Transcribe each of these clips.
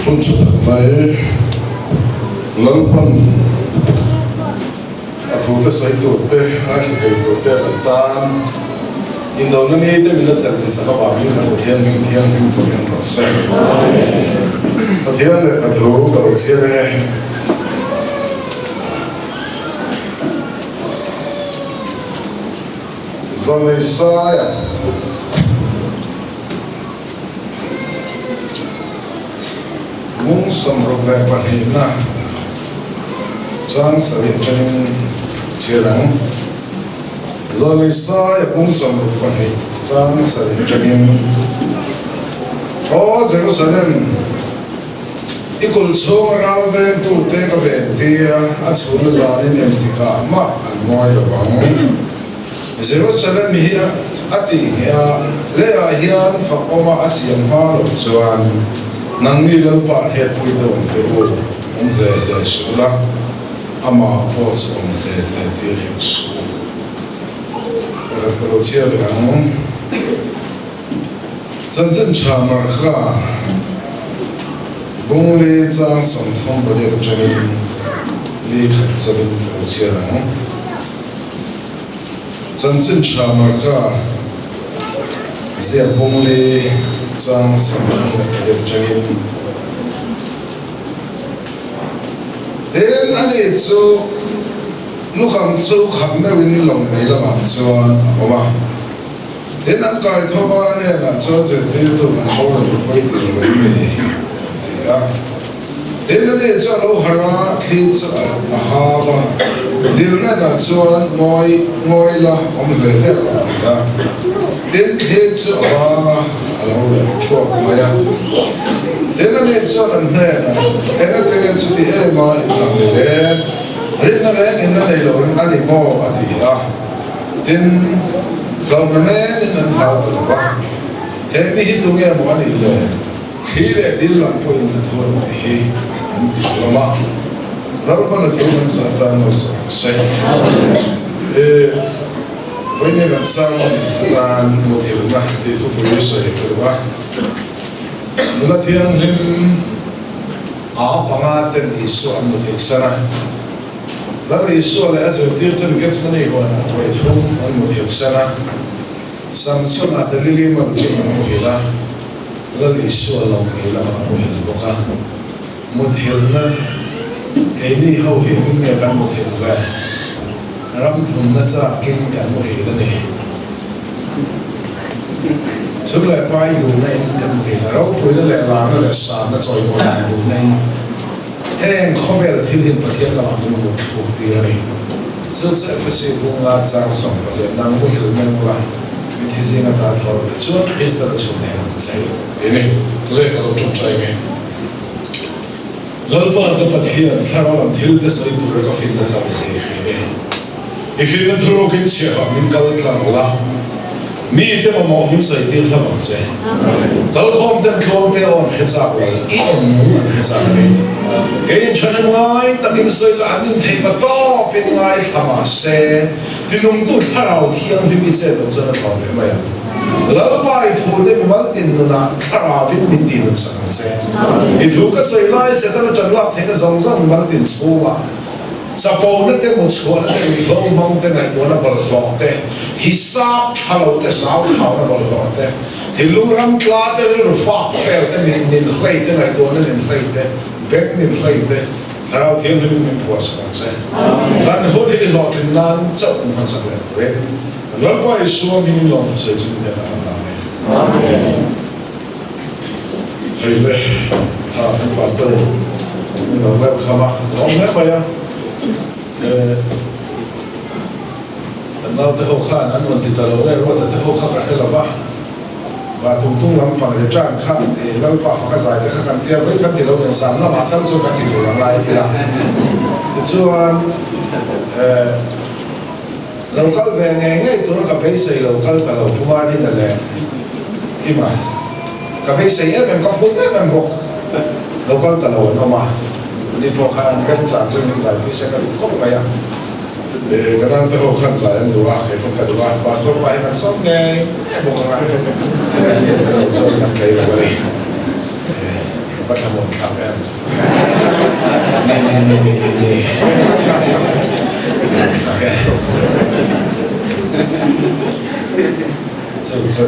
Hun tha tak mai Lalpan a thute sawi tur te, ngaithla thei tur te kan tan indona ni te min la chelh sak avangin kan Pathian hming thianghlim fakin rawh se. Pathian lehkha thu ka lo chhiar e. Zawlneisaia. Mung 62 na chang sarih atangin chhiar ang. Zawlneisaia mung 62 chang sarih atangin, Aw Jerusalem, i kulh chhunga ral vengtute ka ventir a, a chhunna zanin engtikah mah an ngawi lo vang. Jerusalem hi a tih ngheh a, leiah hian fakawma a siam hma loh chuan nangni Lalpa hriatpui te awm teh u, awm hle hle suh ula, amah pawh chu awm hle hle tir hek suh u. Pakhat ka lo chhiar leh ang. Chanchin tha Marka Bungli chang 38 atangin li khat zawin ka lo chhiar ang. Chanchin tha Marka ziak Bungli chang 38 atangin. Tin, ani chu lukham chu kham meuhin lawng lei lamah chuan a awm a. Tin, an kai tho a, hnenah chuan zirtirtu kan boral lo pawi tir lo em ni? A ti a. Tin, ani chu a lo harh a, thli chu a hau a, dil hnenah chuan, Ngawi, ngawi la, awm hle hle rawh, a ti a. Tin, thli chu a vang a, a lo reh thuak mai a. Tin, ani chuan an hnenah, Engati nge chuti em a i tlang ni le? Rinna reng in a nei lo a ni maw? a ti a. Tin, hlauhna menin an hlau ta lo va, He mi hi tu nge maw a nih le? Thli leh dil lam pawhin a thuan mai hi an ti hlawm a. Lalpan a thu kan zah tan lo che ang se. E, vawiin kan sermon atan muthilhna tih thupui sawi ka duh a. Nula thianghlim a panga ten Isua an muthilh san a. Lal Isua leh a zirtirten Gethsemane huanah vawi thum an muhil san a, Samsona te lili man chu an muhil a, Lal Isua lo ngei lamah a muhil bawk a. Muthilhna, Keini ho hi engin nge kan muthilh ve? Ram thumna chakin kan muhil a ni. Sum leh pai duhna in kan muhil a, ropuina leh larna leh sanna chawimawi duhna in. Heng khawvel thil hin Pathian lamah min mut thluk tir a ni. Chu chu Efesi bunga chang 14 nang muhil meng la, mithi zinga ta tho rawh tichuan Krista chhun eng ang che ti ni. Leh ka lo tawngtai nge. Lalpa ka Pathian, thlarau lam thil te sawi tura ka finna chauh zir hi e. I finna thuruk in chhiahah min kal tlang la, mi te mamawh min sawi tir hlauh ang che. Kalkhawm ten tluang te aw an hre chak lo, i aw nung an hre chak a ni. Kei in thahnem ngai takin sawi la an intheih pa tawpin ngaithla mah se, tinungtu thlarau thianghlim i chet loh chuan a thlawn leh mai ang. Lalpa i thu te mimal tin nunah thlaravin min ti nun sak ang che. I thu ka sawi lai Setana tan lak theihna zawng zawng mimal tin chhungah, Chapona te, muchhuahna te, ruihhlo hmang te, ngaihtuahna bawlhhlawh te, hisap tha lo te, zau thauna bawlhhlawh te, thinlung ram tla te, rilru fak fel te, mit nin hlei te, ngaihtuahna nin hlei te, beng nin hlei te, Thlarau Thianghlim in min phuah sak ang che. Kan hun hi i hlawhtlin nan chauh min hmansak leh turin Lalpa Isua hmingin lawmthu sawi chu min hnenah kan hlang e. Hei le, tha kan pastor in min lo welcome a, lawm hle mai a. Eh, kan naute ho khan an rawn ti ta lo nge, Ruata te ho kha ka hre lo va. Va tum tung lampang return kha eh Lalpa faka zai te kha kan tia vawi kan ti lo nen zan lamah tal chu kan ti tur a ngai ila. Tichuan, eh, Lo kal ve ngei ngei tur ka beisei lo kal ta lo Pu Marina leh Kima ka beisei em em ka phut em em bawk lo kal ta lo an awm a ni pawh khan an rem chan chu min zaipui se ka duh khawp mai a e ka naute ho khan zai an duh a kei pawh ka duh a pastor pa hi kan sawm ngei ngei bawk ang a ni ta lo chuan kan tlei lo a ni e. va thlamuan thlak em? Ni ni ni ni ni ni Thlamuan thlak e. Chu chu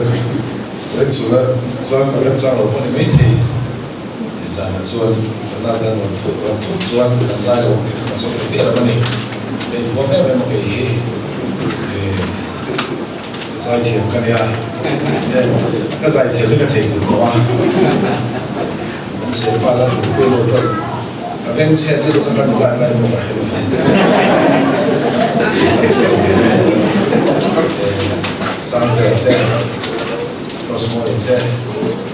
Len chhuna chuan ka remchang lo pawh ni maithei. Zanah chuan kan late an rawn thut rawn thut chuan kan zai lo ang tih kha ka sawi thei miah lo a ni. Ka inhuam em em a kei hi ka zaithiam ka nia ka zaithiam hi ka theihnghilh tawh a, kan thianpa la thingpui lo pawn ka beng chhet lutuk kha ka nu lai lai pawh ka hre lo thei Sangte te, Rosemary te,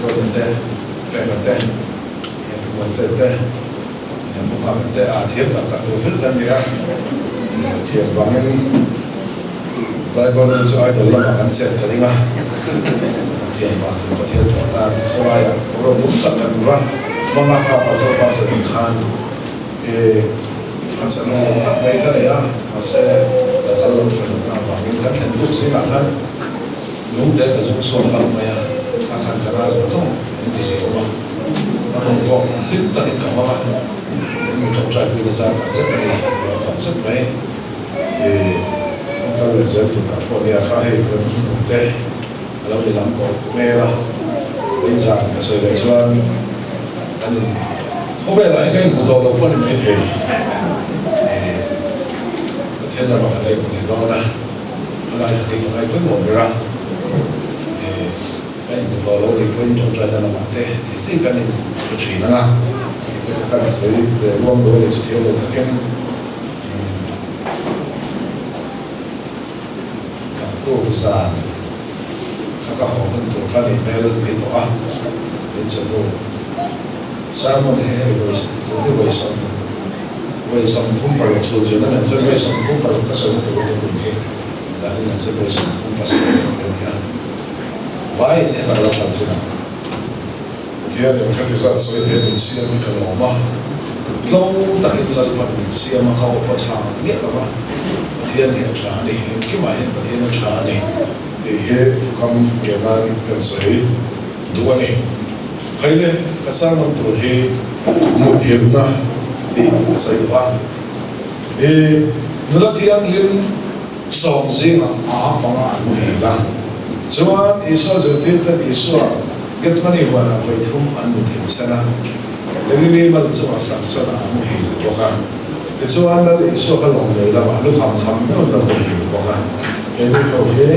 Ruata te. Peka te, Hengpuan te te, Hengpuhaka te a thiam tak tak tur hrilh kan ni a, thiam vangin Zaibawn chu idol lamah kan chet ka ring a, thiam vang tur Pathian fak nan sawlaiah rawh dum tak kan va hmang a, kha pastor pa sawi ang khan e harsatna lian tak mai ka nei a, mahse ka kal lo hre lohna avangin kan thlen tuk zingah khan Lungte ka zung chhuak hlauh mai a, kha khan ka na zawng zawng min ti zir awm a, ka rawn pawh hlim takin ka hmang a, min mi ṭawngṭai puina zar tak zet a ni, nuam tak zet mai. I kan kal leh zel turah pawh nia kha hei kan lungte a lo ni lam tawh hmel a, inzan ka sawi leh chuan kan in khawvelah hi ka inhmu tawh lo pawh a ni maithei, i Pathian lamah kan la inhmu leh dawn a. A lai kha kei ka ngai pawimawh ber a, ka inhmu tawh lo nih pawhin ṭawngṭaina lamah te thei thei kan inhmu ṭhin ang a, tih te kha kan sawi ve ruam lo a ni chuthiam lo takin naktuk zan kha ka haw hun tur kha nih hmel mai tawh a, min chawhnu sermon hi hei vawi tun hi vawi sawm Vawi 36 chhun zirna nen chuan vawi 36 ka sawina tur a ni tum hi zanin lam chu vawi 37 leh tur a ni a. Vaiin hetah lo kal chin ang. Pathianin khati zat sawi thei min siam hi ka lawm a, tlo takin Lalpan min siam a, ka aw pawh chhang miah lo va, Pathian hi a tha a ni, engkimah hian Pathian a tha a ni tih hi thukam ke nan kan sawi duh a ni. Khaile ka sermon tur hi muthilhna tih a sawi duh a, i nula thianghlim sawm zingah a panga an muhil a, chuan Isua zirtirten Isua Gethsemane huanah vawi thum an muthilh sen a, Galili mal chungah Samsona a muhil bawk a, tichuan Lal Isua ka lawng lei lamah lukham kham deuhin a muhil bawk a, keini ho hi.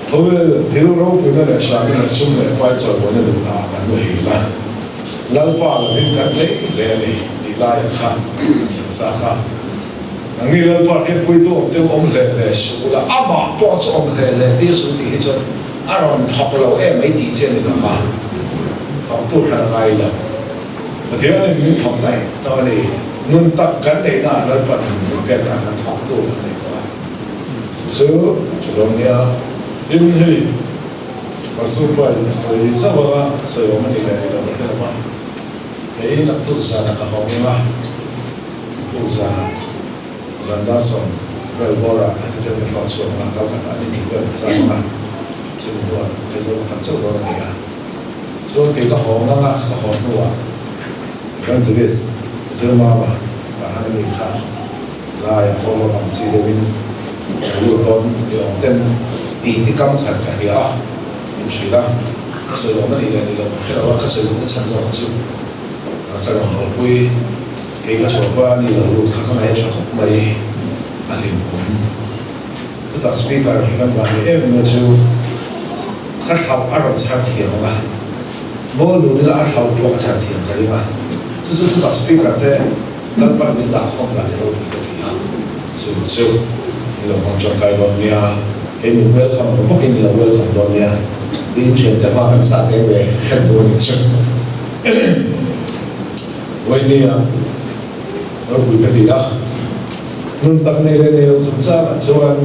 Khawvel thil ropuina leh hramina sum leh pai chawimawi duhna ah kan muhil a, Lalpa lovin kan tlei hle a ni tih laiah khan kan chhan chak a. Nangni Lalpa hriatpuitu awm te u awm hle hle suh ula, amah pawh chu awm hle hle tir suh tih hi chuan a rawn thawk lo em mai tih chi a ni lo va, thawktu hran a ngai lo. Pathianin min thawk daih tawh a ni, nun tak kan neihna ah Lalpa nun min pekna khan thawktu kan nei tawh a. Chu chu lo nia, tin hei Pastor pa in a sawi zauh ang a, ka sawi awm a nih leh nih loh ka hre lo a, kei naktuk zanah ka hawng ang a, naktuk zanah zan dar sawm vel bawrah heti hian ka thlawk chhuak ang a, Calcutta ni hnih vel ka cham ang a, chumi hnuah Aizawl ka pan chauh dawn a ni a, chuan kei ka hawng ang a, ka haw hnuah Evangelist Zirmama ka han a nih kha. Laiah pawh ang chi deuhin ka lut dawn ni awm ten tih hi kam khat ka hria a, min hrilh a, ka sawi awm a nih leh nih loh ka hre lo a, ka sawi duhna chhan zawk chu ka rawn hawlpui, kei ka chhuahpui a ni lo lut kha ka ngaih a tha khawp mai, a hlimawm. Thutak speaker hi kan vah ni em na chu ka thlauh a rawn chhar thiam ang a, mawl dun ila a thlauh pawh a chhar thiam ka ring a, chu chu thutak speaker te Lalpan min dah khawm dan i ropui ka ti a, chu chu i lo hmang tangkai dawn nia, kei min welcome ang bawkin i lo welcome dawn nia tiin thiante hma kan sah te ve khen duh a nih chu. Vawinia ropui ka ti a, nun tak nei leh nei lo chungchangah chuan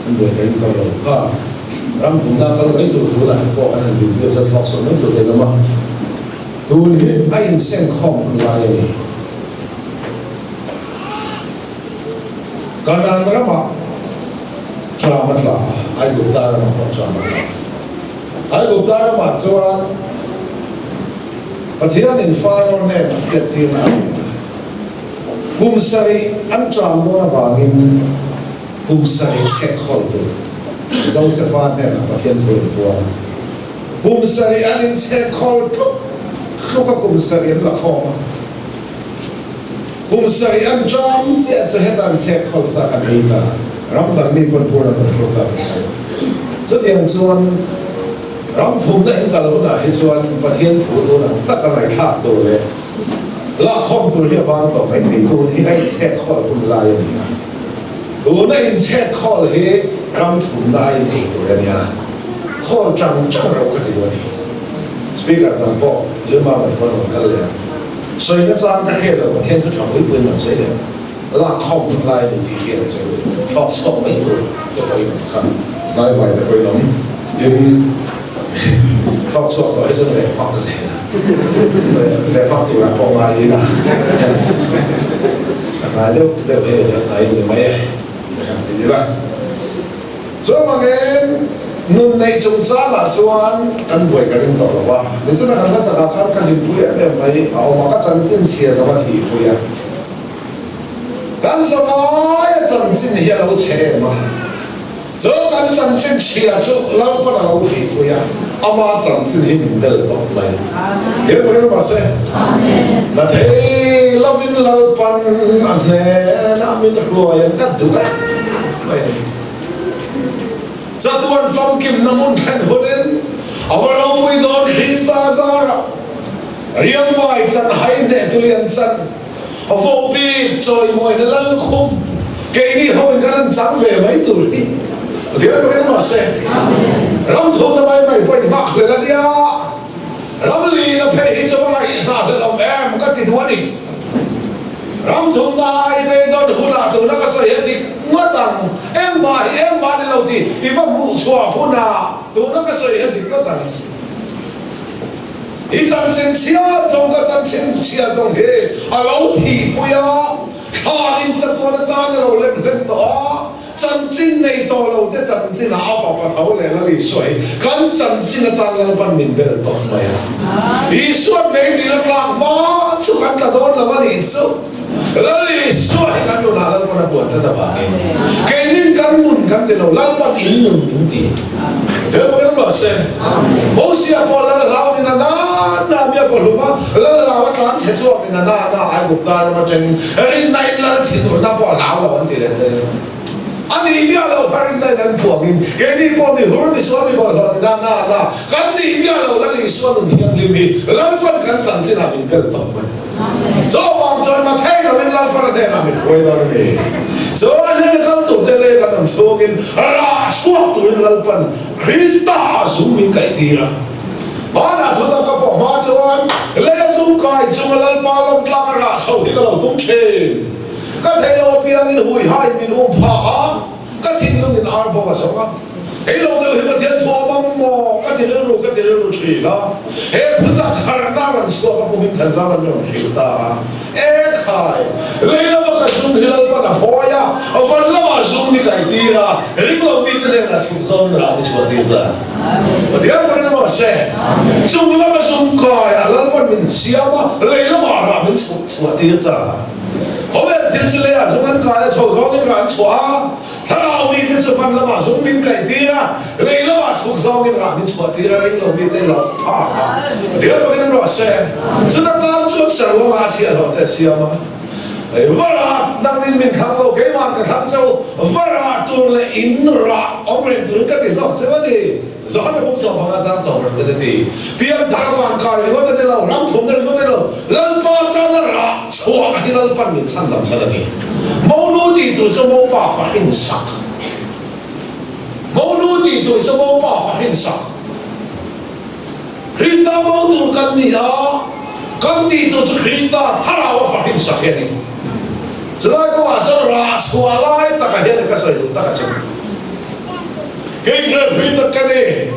an buai ka ring tawh lo kha, ram thumna kal mai tur tunah te pawh an han dintir zat hlawk sawn mai tur te an awm a. Tun hi a insengkhawm hun lai a ni. Kanaan ramah ṭam a tla a, Aigupta ramah pawh ṭam a tla. Aigupta ramah chuan Pathianin Pharaoh hnenah hriattirna a nei a. Kum sarih an ṭam dawn avangin kum sarih chhek khawl tur Josefa hnenah Pathian thu in puang. Kum sarih an inchhek khawl tluk tluk a kum sarih an la khawm a. Kum sarih an ṭam chiah chu heta an chhek khawl sa kan ei ta. Ram dang mi pawn pur an rawn hlur ta kan sawi. Chutiang chuan ram thumna in kal hunah hi chuan Pathian thu tun ang taka ngaihthlak tur leh lakkhawm tur hi a vang tawh mai thei. Tun hi a inchhek khawl hun lai a ni a. Tuna inchhek khawl hi ram thumna a in ei tur a nia. Khawl ṭang ṭang reuh ka ti duh a ni. Speaker dang pawh Zirmama te pawh an rawn kal leh ang. Sawina chang ka hriat loh Pathian thu tha puipui man sawi leh lak khawm hun lai a ni tih hriat che u thlawk chhuak mai tur te pawh in awm kha. Hnai vai te pawh in awm tin thlawk chhuak tawh hi chuan reh hmak ka zel a, reh hmak turah pawh ngai ila ka hnai deuh deuh hei a hnai ni mai e ka han ti ila. Chuvangin, nun neih chungchangah chuan kan buai ka ring tawh lo va. Nichina kan hlasakah khan ka hlimpui em em mai a awm a, ka chanchin chhia zawng a thihpui a. Kan zawngaia chanchin hi a lo chhe em a, chu kan chanchin chhia chu Lalpan a lo thihpui a, ama chanchin hi min bel tawp mai. Thil pakin awm se, na thei lovin Lalpan a hnenah min hruai ang ka duh em mai a ni. Chatuan famkimna hmun thlen hunin a va ropui dawn Krista zarah riangvai chan hai hneh tulian chan voh bik chawimawina lalkhum keini hoin kan han chang ve mai tur hi Pathian pakin awm se ram thumna mai mai pawhin nghak hlel a nia ram lina phei hi chu va ngaihna hlel awm em ka ti duh a ni. Ram thumna i beidawn hunah tuna ka sawi hian dik ngawt ang, engmah hi engmah ni lo tih i va hmuh chhuah hunah tuna ka sawi hian dik ngawt ang. I chanchin chhia zawng ka chanchin chhia zawng hi a lo thihpui a, thlanin chatuan atan a lo lem hlen tawh a, Chanchin nei tawh lo te chanchin ah a fapa tho leh Lal Isua hi kan chanchin atan Lalpan min bel tawp mai a. Isua mei dil a tlak hma chu kan tla dawn lo a nih chu. Lal Isua hi kan nunah Lalpan a buan tlat avangin keinin kan nun kan ti lo, Lalpan in nun min ti. Thil pawhin rawh se. Mosia pawh Lal hlau nin a na na mi a vaw hlum a, Lal hlau a tlan chhe chhuak nin a na na Aigupta ram atangin rinna in Lal thinurna pawh a hlau lo an ti leh te. A nih miah lo kha rinna in an puangin keini pawh mi hur mi sual mi bawlhhlawh ni na na na kan nih miah lo Lal Isua nun thianghlim hi Lalpan kan chanchinah min bel tawp mai. Chuvang chuan Mathei loin Lalpan a hnenah min hruai dawn a ni. Chuan heng kal turte leh kan awm chhungin rah chhuak turin Lalpan Krista ah zum min kaih tir a. Hmanah thu tak ka pawh hma chuan lei a zum kai chunga Lalpa lam tlak a rah chho hi ka lo tum thin. Ka thei lo apiangin hui hain min um phah a, ka thinlungin ar bawk a zawng a. Hei lo deuh hi Pathian thu a bang maw? Ka ti rilru ka ti rilru thin a. He phuta kharna rawn chhuak a hmuhin Thanzau an rawn hrilh ta a. E khai! Lei lama ka zum hi Lalpan a phawi a, van lamah zum mi kaih tir a, ring lo mite hnenah chhuk zawngin rah mi chhuah tir ta. Pathian pahin rawh se. Chung lama zum kaiah Lalpan min siam a, lei lamah rah min chhuk chhuah tir ta. Khawvel thil chu leiah zum an kai a, chho zawngin rah an chhuah a. Thlarau mite chu van lamah zung min kaih tir a, lei lamah chhuk zawngin rah min chhuah tir a, ring lo mite lo phak a, Pathian pawhin an ruah se. Chuta tan chuan saruanga a chhiahhlawh te a siam a, Hei varah nangnin min thlang lo, keimah ka thlang che u, varah tur leh in rah awm reng turin ka ti zawk che a ni. Zohana buk sawm panga chang sawm reng te ti. Pian thar a van kai ringawt a ni lo, ram thumna ringawt a ni lo, Lalpa tana rah chhuah hi Lalpan min chhan lam chhan a ni. Monu tih tur chu Mopa fahin sak. Monu tih tur chu Mopa fahin sak. Krista mo tur kan ni a, kan tih tur chu Krista thlarau a fahin sak hi a ni. Chulai kawngah chuan rah chhuah lai takah hian ka sawi duh tak a chu. Kei grep hrui tak ka ni.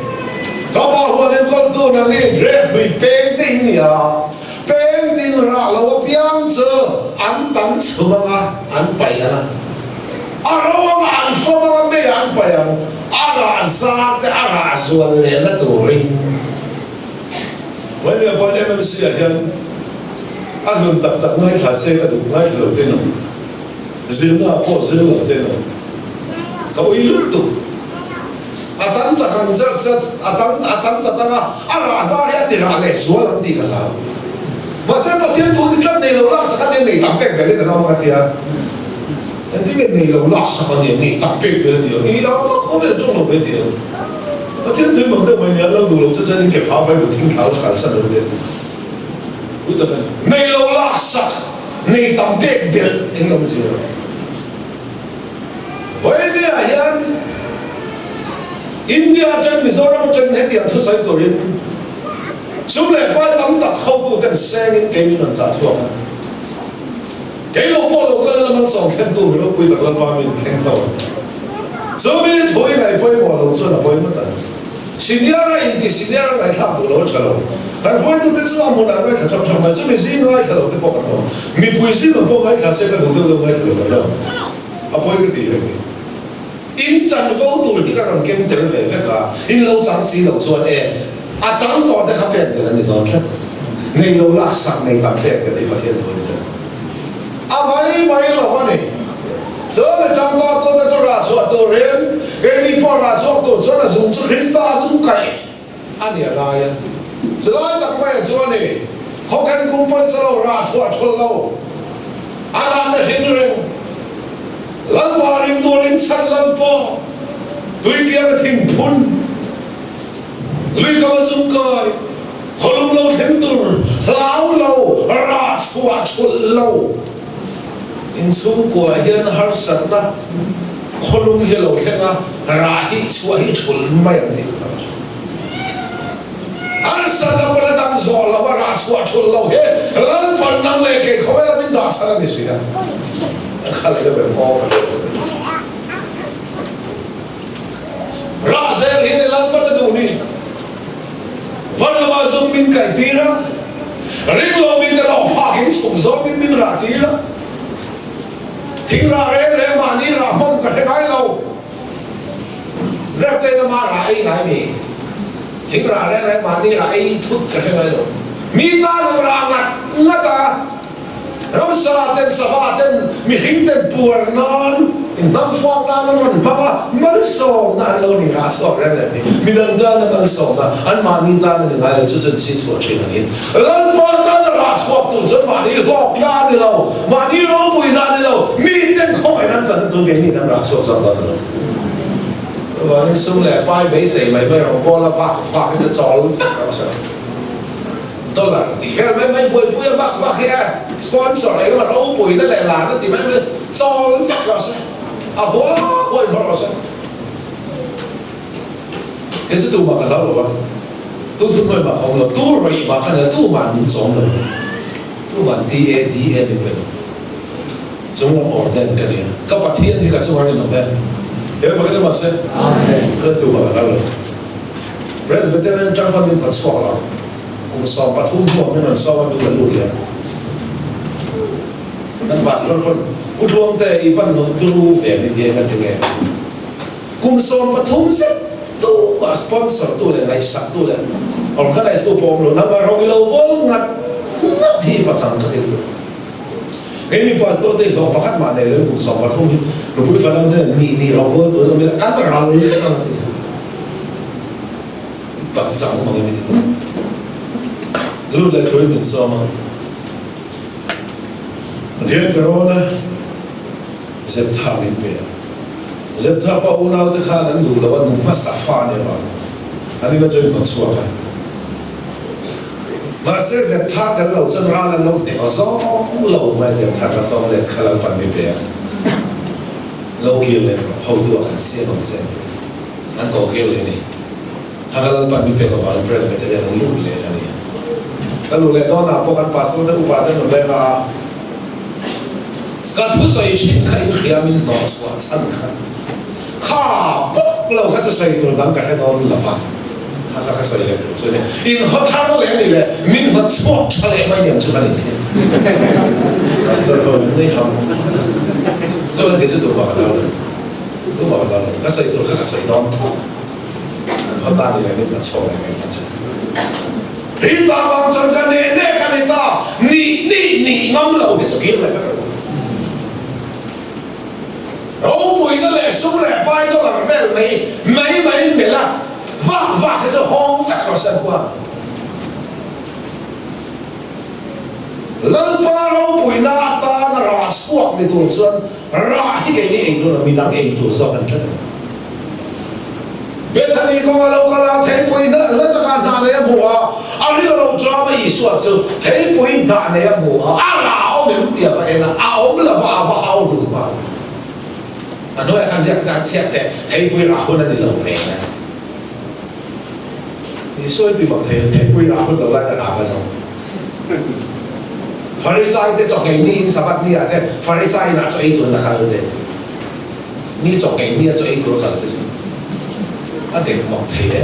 Ka pa huan enkawltu nang hi grep hrui peng te in ni a, peng tin rah lo apiang chu an tan chhum anga an paih ang a, a ro anga an fawm anga meiah an paih ang, a rah zar te a rah zual lehna turin. Vawinia pawhin MMC ah hian a hlun tak tak ngaithla se ka duh ngaithla lo ten awm. Zirna ah pawh zir lo ten awm. Ka ui lutuk. A tam chak ang che a tam a tam chat anga a rah zar hi a ti rah leh zual ang tih ka hlau. Mahse Pathian thu ni tlat nei lo laksak a nia nei tam pek belin an awm ang a tia. Engtin nge nei lo laksak a nia nei tam pek bel a nia. I a va khawvel tawng lo ve ti ang. Pathian tui mak deuh mai nia an lo duh lo che chuan in ke phah vai thing thla la kalsan lo ve ti. Ui tak a ni. Nei lo laksak nei tam pek bel eng nge awmzia. Vawinia hian India atangin Mizoram atangin hetiang thusawi turin sum leh pai tam tak hotuten sengin kei min rawn chah chhuak a. Kei lo pawh lo kal ila malsawm thlentu mi ropui tak Lalpa min thleng ho. Chumi thu i ngaih pawimawh lo chuan a pawi ngawt ang. Senior a inti senior a ngaihthlak duh lo a tha lo. Kan hruaitute chu a hmunah ngaithla thap thap mai. Chumi zing ngaithla lo te pawh kan awm. Mipui zingah pawh ngaithla se ka duh deuh deuh ngaithla lo kan awm. A pawi ka ti hek ni. In chanvo tur hi ka rawn keng tel ve vek a, in lo chang si lo chuan e, a chang tawh te kha pek belh a ni dawn tlat. Nei lo laksak nei tam pek belh hi Pathian thu a ni tlat. A mai mai lo a ni. Chuan mi chang tawh tute chu rah chhuah turin keini pawh rah chhuak tur chuan a zung chu Krista a zung kaih a ni a ngai a. Chulai tak maiah chuan i khawkhen kum pawisa lo rah chhuah thul lo a natna hlim reng Lalpa ring turin chhan lam pawh tui pianga thing phun lui kam a zung kai khawlum lo thleng tur hlau lo rah chhuah thul lo. Inchhungkua hian harsatna khawlum hi a lo thleng a, rah hi chhuah hi thul mai ang tih ka hre. Harsatna pawn a dam zawh lo a, rah chhuah thul lo hi Lalpan nang leh kei khawvela min dah chhan a ni si a, a kha leh ber maw ka hre lo. Rah zel hi a ni Lalpan a duh ni. Van lamah zung min kaih tir a, ring lo mite lawng phakin chhuk zawngin min rah tir a. Thing rah reng reng mahni rah hmawm ka hre ngai lo. Rep te in ama rah ei ngai mi. Thing rah reng reng mahni rah ei thut ka hre ngai lo. Mi tan in rah ngat ngat a. Ramsa ten, sava ten, mihring ten puar nan, inhnam fuak nan an rawn hmang a, malsawmna an lo ni nghah chhuak reng reng ni. Midang tana malsawmna, anmahni tan a ni ngai lo, chu chuan chi chhuah thin angin Lalpa tana rah chhuak tur chuan mahni hlawkna a ni lo, mahni ropuina a ni lo, miten khawngaihna an chan na tur keini kan rah chhuak zawk dawn a lo. Chuvangin sum leh pai beisei mai mai rawngbawla vak vak hi chu chawl vek rawh se. Dollar tih vel mai mai buaipui a vak vak hi a sponsor eng emaw ropuina leh larna tih mai mai chawl vek rawh se, a hua huai hmawr rawh se. Kei chu tumah ka hlau lo va, tu thunhnuai mah ka awm lo, tu rawih mah ka ni lo, tumah min chawm lo, tumah DADA min pe lo. Chung lam ordain ka ni a, ka Pathian hi ka chungah rinawm e. Kei mah ka ni mahse, ka tumah ka hlau lo. Presbyterian tang khan min rawn chhuak lo. Kum 13 hnuah min rawn sawm a, min la lut leh a. Kan pastor pawn, U Tluangte, i van nun turu ve ni ti eng a ti nge? Kum 13 zet tumah sponsor tu leh ngaihsak tu leh organize tu pawh awm lo, nangmah rawng i lo bawl ngat ngat hi i pachang ka thil tur. Keini pastor te hlawh pakhat mah nei lo kum 13 hi nupui fanau te nih nih rawng bawl tur an awm ila kan ral vek ang a ti. Pachang mang em i ti tawh. Lut leh turin min sawm a. Pathian ka rawn a, Zeptha min pe a. Zeptha pa unau te khan an duh lo a, nu hmasa fa a nih avangin an in atangin rawn chhuak a. Mahse Zeptha tel lo chuan ral an lo hneh aw zawng lo mai Zeptha ka sawm let kha Lalpan mi pe a. Lo kir leh rawh, hotu ah kan siam ang che an ti. An ko kir leh a ni. A ka Lalpan mi pek avangin Presbyterian an lut leh a ni. Ka luh leh dawnah pawh kan pastor te upa te an rawn leng a, ka thusawi thin kha inhria min hnawh chhuah chhan kha kha bawk lo kha chu sawi tur dang ka hre dawn lo va, kha kha ka sawi leh tur chu a ni. Inhaw thar leh a ni leh min hnawt chhuak tha leh mai niang chu kan inthiam. Pastor pawh min nui ham. Chuan kei chu tumah ka hlau lo. Tumah ka hlau lo. Ka sawi tur kha ka sawi dawn tho. An haw ta ni leh min hnawt chhuak leh mai ta chu. Krista vang chuan ka neh neh ka ni ta, nih nih nih ngam lo hi chu kir leh vek lo. Ropuina leh sum leh pai dollar vel mai mai mai melh a, vak vak hi chu hawng vek rawh se an huat. Lalpa ropuina atana rah chhuak ni tur chuan rah hi keini ei tur lo, midang ei tur zawk an tlat a ni. Bethany kawnga lo kal a, theipui hnah hla taka hnah nei a hmu a, a ril a lo ṭam a, Isua chu theipui hnah nei a hmu a, a rah a awm em tih a va en a, a awm lo va, a va hau hlum nghal. A hnuaiah khan ziak chang chhiat teh, theipui rah hun a ni lo reng a. Isua i ti mak thei lo, theipui rah hun lo lai ta rah va zo. Farisai te chaw nghei niin Sabbath ni ah te Farisai inah chaw ei turin a kal te a ti. Mi chaw nghei nia chaw ei tur a kal te chu a dek mak thei e.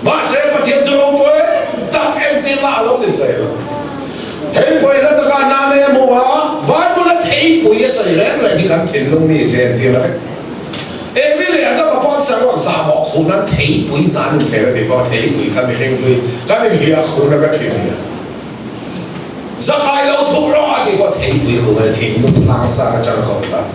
Mahse Pathian chu ropui tak entir lah a lo ni sawi lo. Theipui hla takah hna nei a hmu a, Bible a theipui a sawi reng reng hi kan thinlung mi zia entir a vek. Emi leh Adama pawh an saruak zahmawh khun an theipui hna an inkhel a ti pawh theipui kha mihring hlui kan inhliah khun a vek hi a nia. Zakai lo chhuk rawh a tih pawh theipui kung a ni thinlung tlang sang atanga kohhran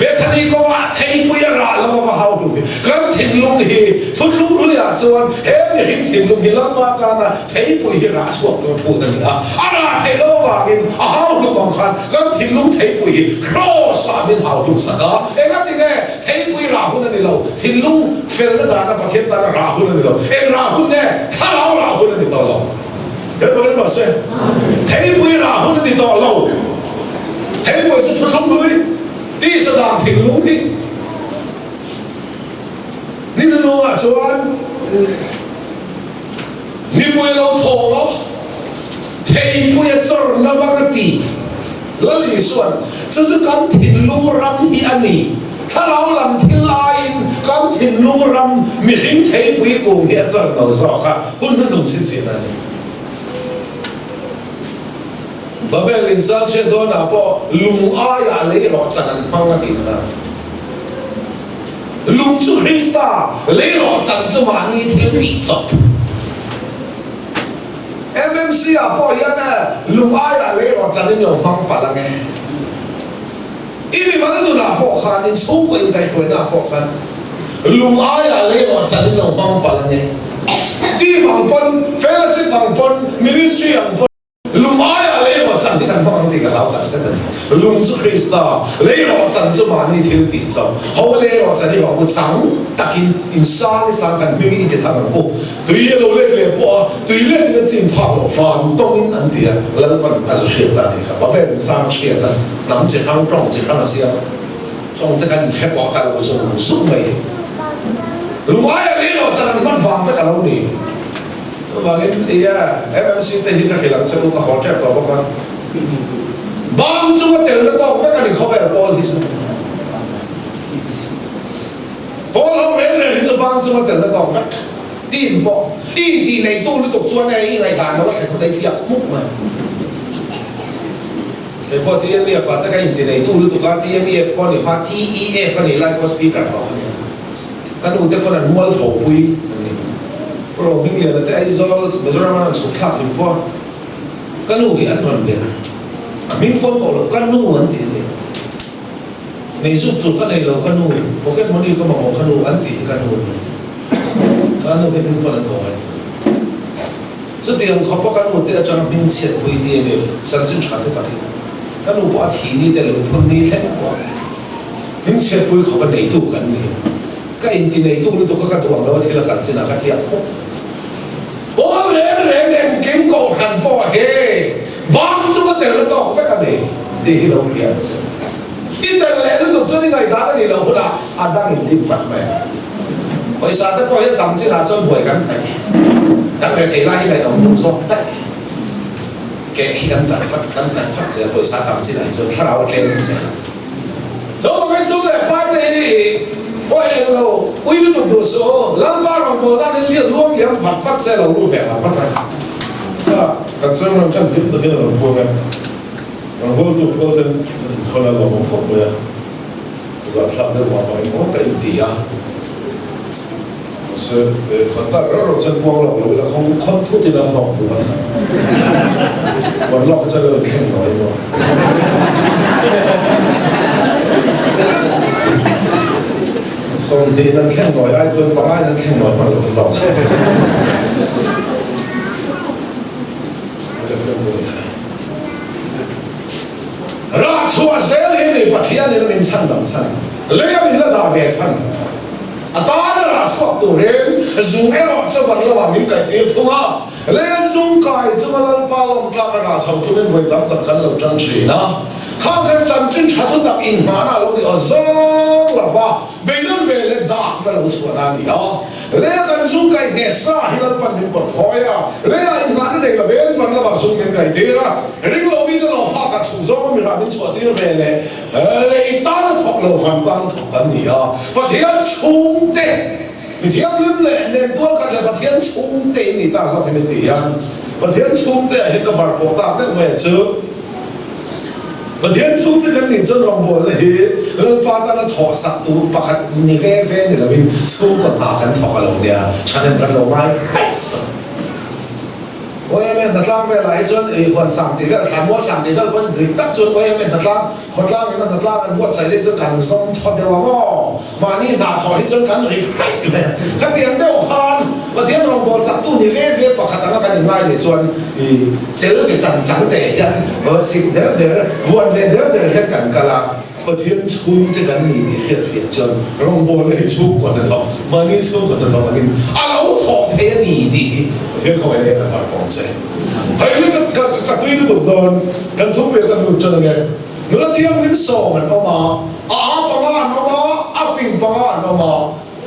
Bethany kawngah theipui a rah lo a va hau hlum hi kan thinlung hi thuthlung hluiah chuan he mihring thinlung hi Lalpa tana theipui hi rah chhuak tur phut a ni a, a rah theih loh avangin a hau hlum ang khan kan thinlung theipui hi kraws ah min hau hlum sak a, engatinge theipui rah hun a ni lo, thinlung felna dana Pathian tana rah hun a ni lo, eng rah hun nge thlarau rah hun a ni tawh lo. Helpawhin mahse, theipui rah hun a ni tawh lo. Theipui chu thuthlung hlui, tisa dan thinlung hi ni hnuhnungah chuan nipui a lo thawng a, theipui a chawrna vang a ti. Lal Isuan, Chu chu kan thinlung ram hi a ni. Thlarau lam thil aiin kan thinlung ram mihring theipui kung hi a char lo zawk a, hun hnuhnung chhinchhiah a ni. Babel in sang chhiat dawnah pawh lung aiah lei rawh chan an hmang a tih kha. Lung chu Krista, lei rawh chan chu mahni thil tih chawp. MMC ah pawh hian lung aiah lei rawh chan in lo hmang palh ange. I mimal nunah pawh khan, in chhungkaw inkaihhruaina ah pawh khan lung aiah lei rawh chan in lo hmang palh ange. Team ang pawn, fellowship ang pawn, ministry ang pawn lung aiah lei rawh chan hi kan hmang ang tih ka hlau tak zet a ni. Lung chu Krista, lei rawh chan chu mahni thil tih chauh. Ho lei rawh chan hi ruah chang takin in sang i sang kan hming i ti thang ang u. Tui a lo let leh pawh a, tui let in a chin phak loh van tawngin an ti a, Lalpan a zu hriat ta a nih kha. Babel in sang chhiat a, hnam chi hrang, tawng chi hrang a siam a, tawng te khan inhre pawh ta lo zung zung mai ni. Lungaia lei loh chan an hman vang vek a lo ni. Chuvangin ia MMC te hi ka hrilh ang che u, ka haw tep tawh bawk a. Bang chunga telna tawk vek a ni khawvel pawl hi chu. Pawl ho reng reng hi chu bang chunga telna tawk vek. Team pawh i intih neitu lutuk chuan e i ngaihdan lo a thlen hun a i tliak hmuk mai. Kei pawh TMEF ah te ka inti neitu lutuk a, TMEF pawh a ni hma TEF a nih lai pawh speaker tawh ka nia. Ka nu te pawn an mual tho pui an ni. Pu Rohmingliana te Aizawl Mizoram an rawn chhuk thlak hlim pawh ka nu hi an rawn ber. A hming pawn koh loh ka nu an ti a ni. Nei zuk tur ka nei lo ka nu, pocket money ka mamawh ka nu an tih hi ka nu a ni. Ka nu hi hming pawn an ko ngai lo. Chutiang khawpa ka nu te atanga hming chhiat pui TMF chanchin tha te tak hi ka nu pawh a thi ni te lungphun ni thleng pawh hming chhiat pui khawpa neitu kan ni. Ka inti neitu lutuk a ka duh ang lo a thil a kal chinah ka tliak hmuk. Aw reng reng engkim kohhran pawh he bang chu ka tel na tawk vek a ni tih hi lo hria ang che. I tel leh lutuk chuan i ngaihdan a nih loh hunah a dang in din vat mai ang. Pawisa te pawh hian tam chinah chuan buai kan hnaih. Kan rethei lai hi ngaihawm duh zawk daih. Keh hi kan darh vat kan hnaih vat zel pawisa tam chinah hi chuan thlarau a tlem zel. Chuvangin sum leh pai te hi pawi eng lo, ui lutuk duh suh u, Lalpa rawngbâwl dan in lian luang liam vat vat se lo lut ve vat vat reng. Kha kan chairman khan hlim takin a rawn puang a, rawngbâwltu pawl ten an inkhawn a lawmawm khawp mai a, zahthlak deuh mah mah in maw ka inti a. Mahse, khawn tak reuh reuh chuan puang lawk lo ila khawn khawn thut ila hlawk duh a ni. Puan lawk hi chuan lo inthleng nawi maw? 20 nan thleng nawi ai chuan pangai nan thleng nawi hman lo in lawk chuan. Rah chhuah zel hi ni Pathianin min chhandam chhan, leia min la dah ve chhan. A tana rah chhuak turin zung erawh chu van lamah min kaihtir thung a, leia zung kai chunga Lalpa lawm tlak a rah chho turin vawi tam tak kan lo tan thin a. Khang khan chanchin tha thu tak inhmahna a lo ni aw zawng lo va, Beidawn ve leh dakna lo chhuahna a ni a, leia kan zung kai hneh sa hi Lalpan min pawt phawi a, leia inngahna nei lo vel van lamah zung min kai tir a, ring lo mite lo phakah chhuk zawnga mirah min chhuah tir ve leh lei tana thawk lo van tana thawk kan ni a, Pathian chhungte mi thianghlim leh nen tual khat leh Pathian chhungte in nih tak zawk hi min ti hian Pathian chhungte ah hian ka var pawh tak deuh mai chu. Pathian chhungte kan nih chuan rawngbawlna hi Lalpa tana thawh sak tu pakhat ni ve ve ni loin chhungkaw hna kan thawk a lo nia, thahnem kan lo ngai hraih tawh. YMA hnatlang velah hi chuan ei huan sang tih vel, thlanmual sang tih vel pawhin dik tak chuan YMA hnatlang, khawtlang ina hnatlang an buatsaih deuh chuan kan zawm thaw deuh ang aw. Mahni hna thawh hi chuan kan ri hraih mai a. Khatiang deuh khan Pathian rawngbâwl saktu ni ve ve pakhat anga kan inngai nih chuan i tel ve chang chang teh hian sik der der, vuan ve der der hian kan kal a. Pathian chhungte kan ni tih hriat hriat chuan rawngbâwlna hi chhungkaw hnathawk, mahni chhungkaw hnathawk angin a lo thawh thei a ni tih hi Pathian khawngaih leh a hmar pawng che. Hei hi ka tui lutuk dawn, kan thupui a kan lut ṭan ange. Nula thianghlim sawm an awm a, a aa panga an awm a, a fing panga an awm a.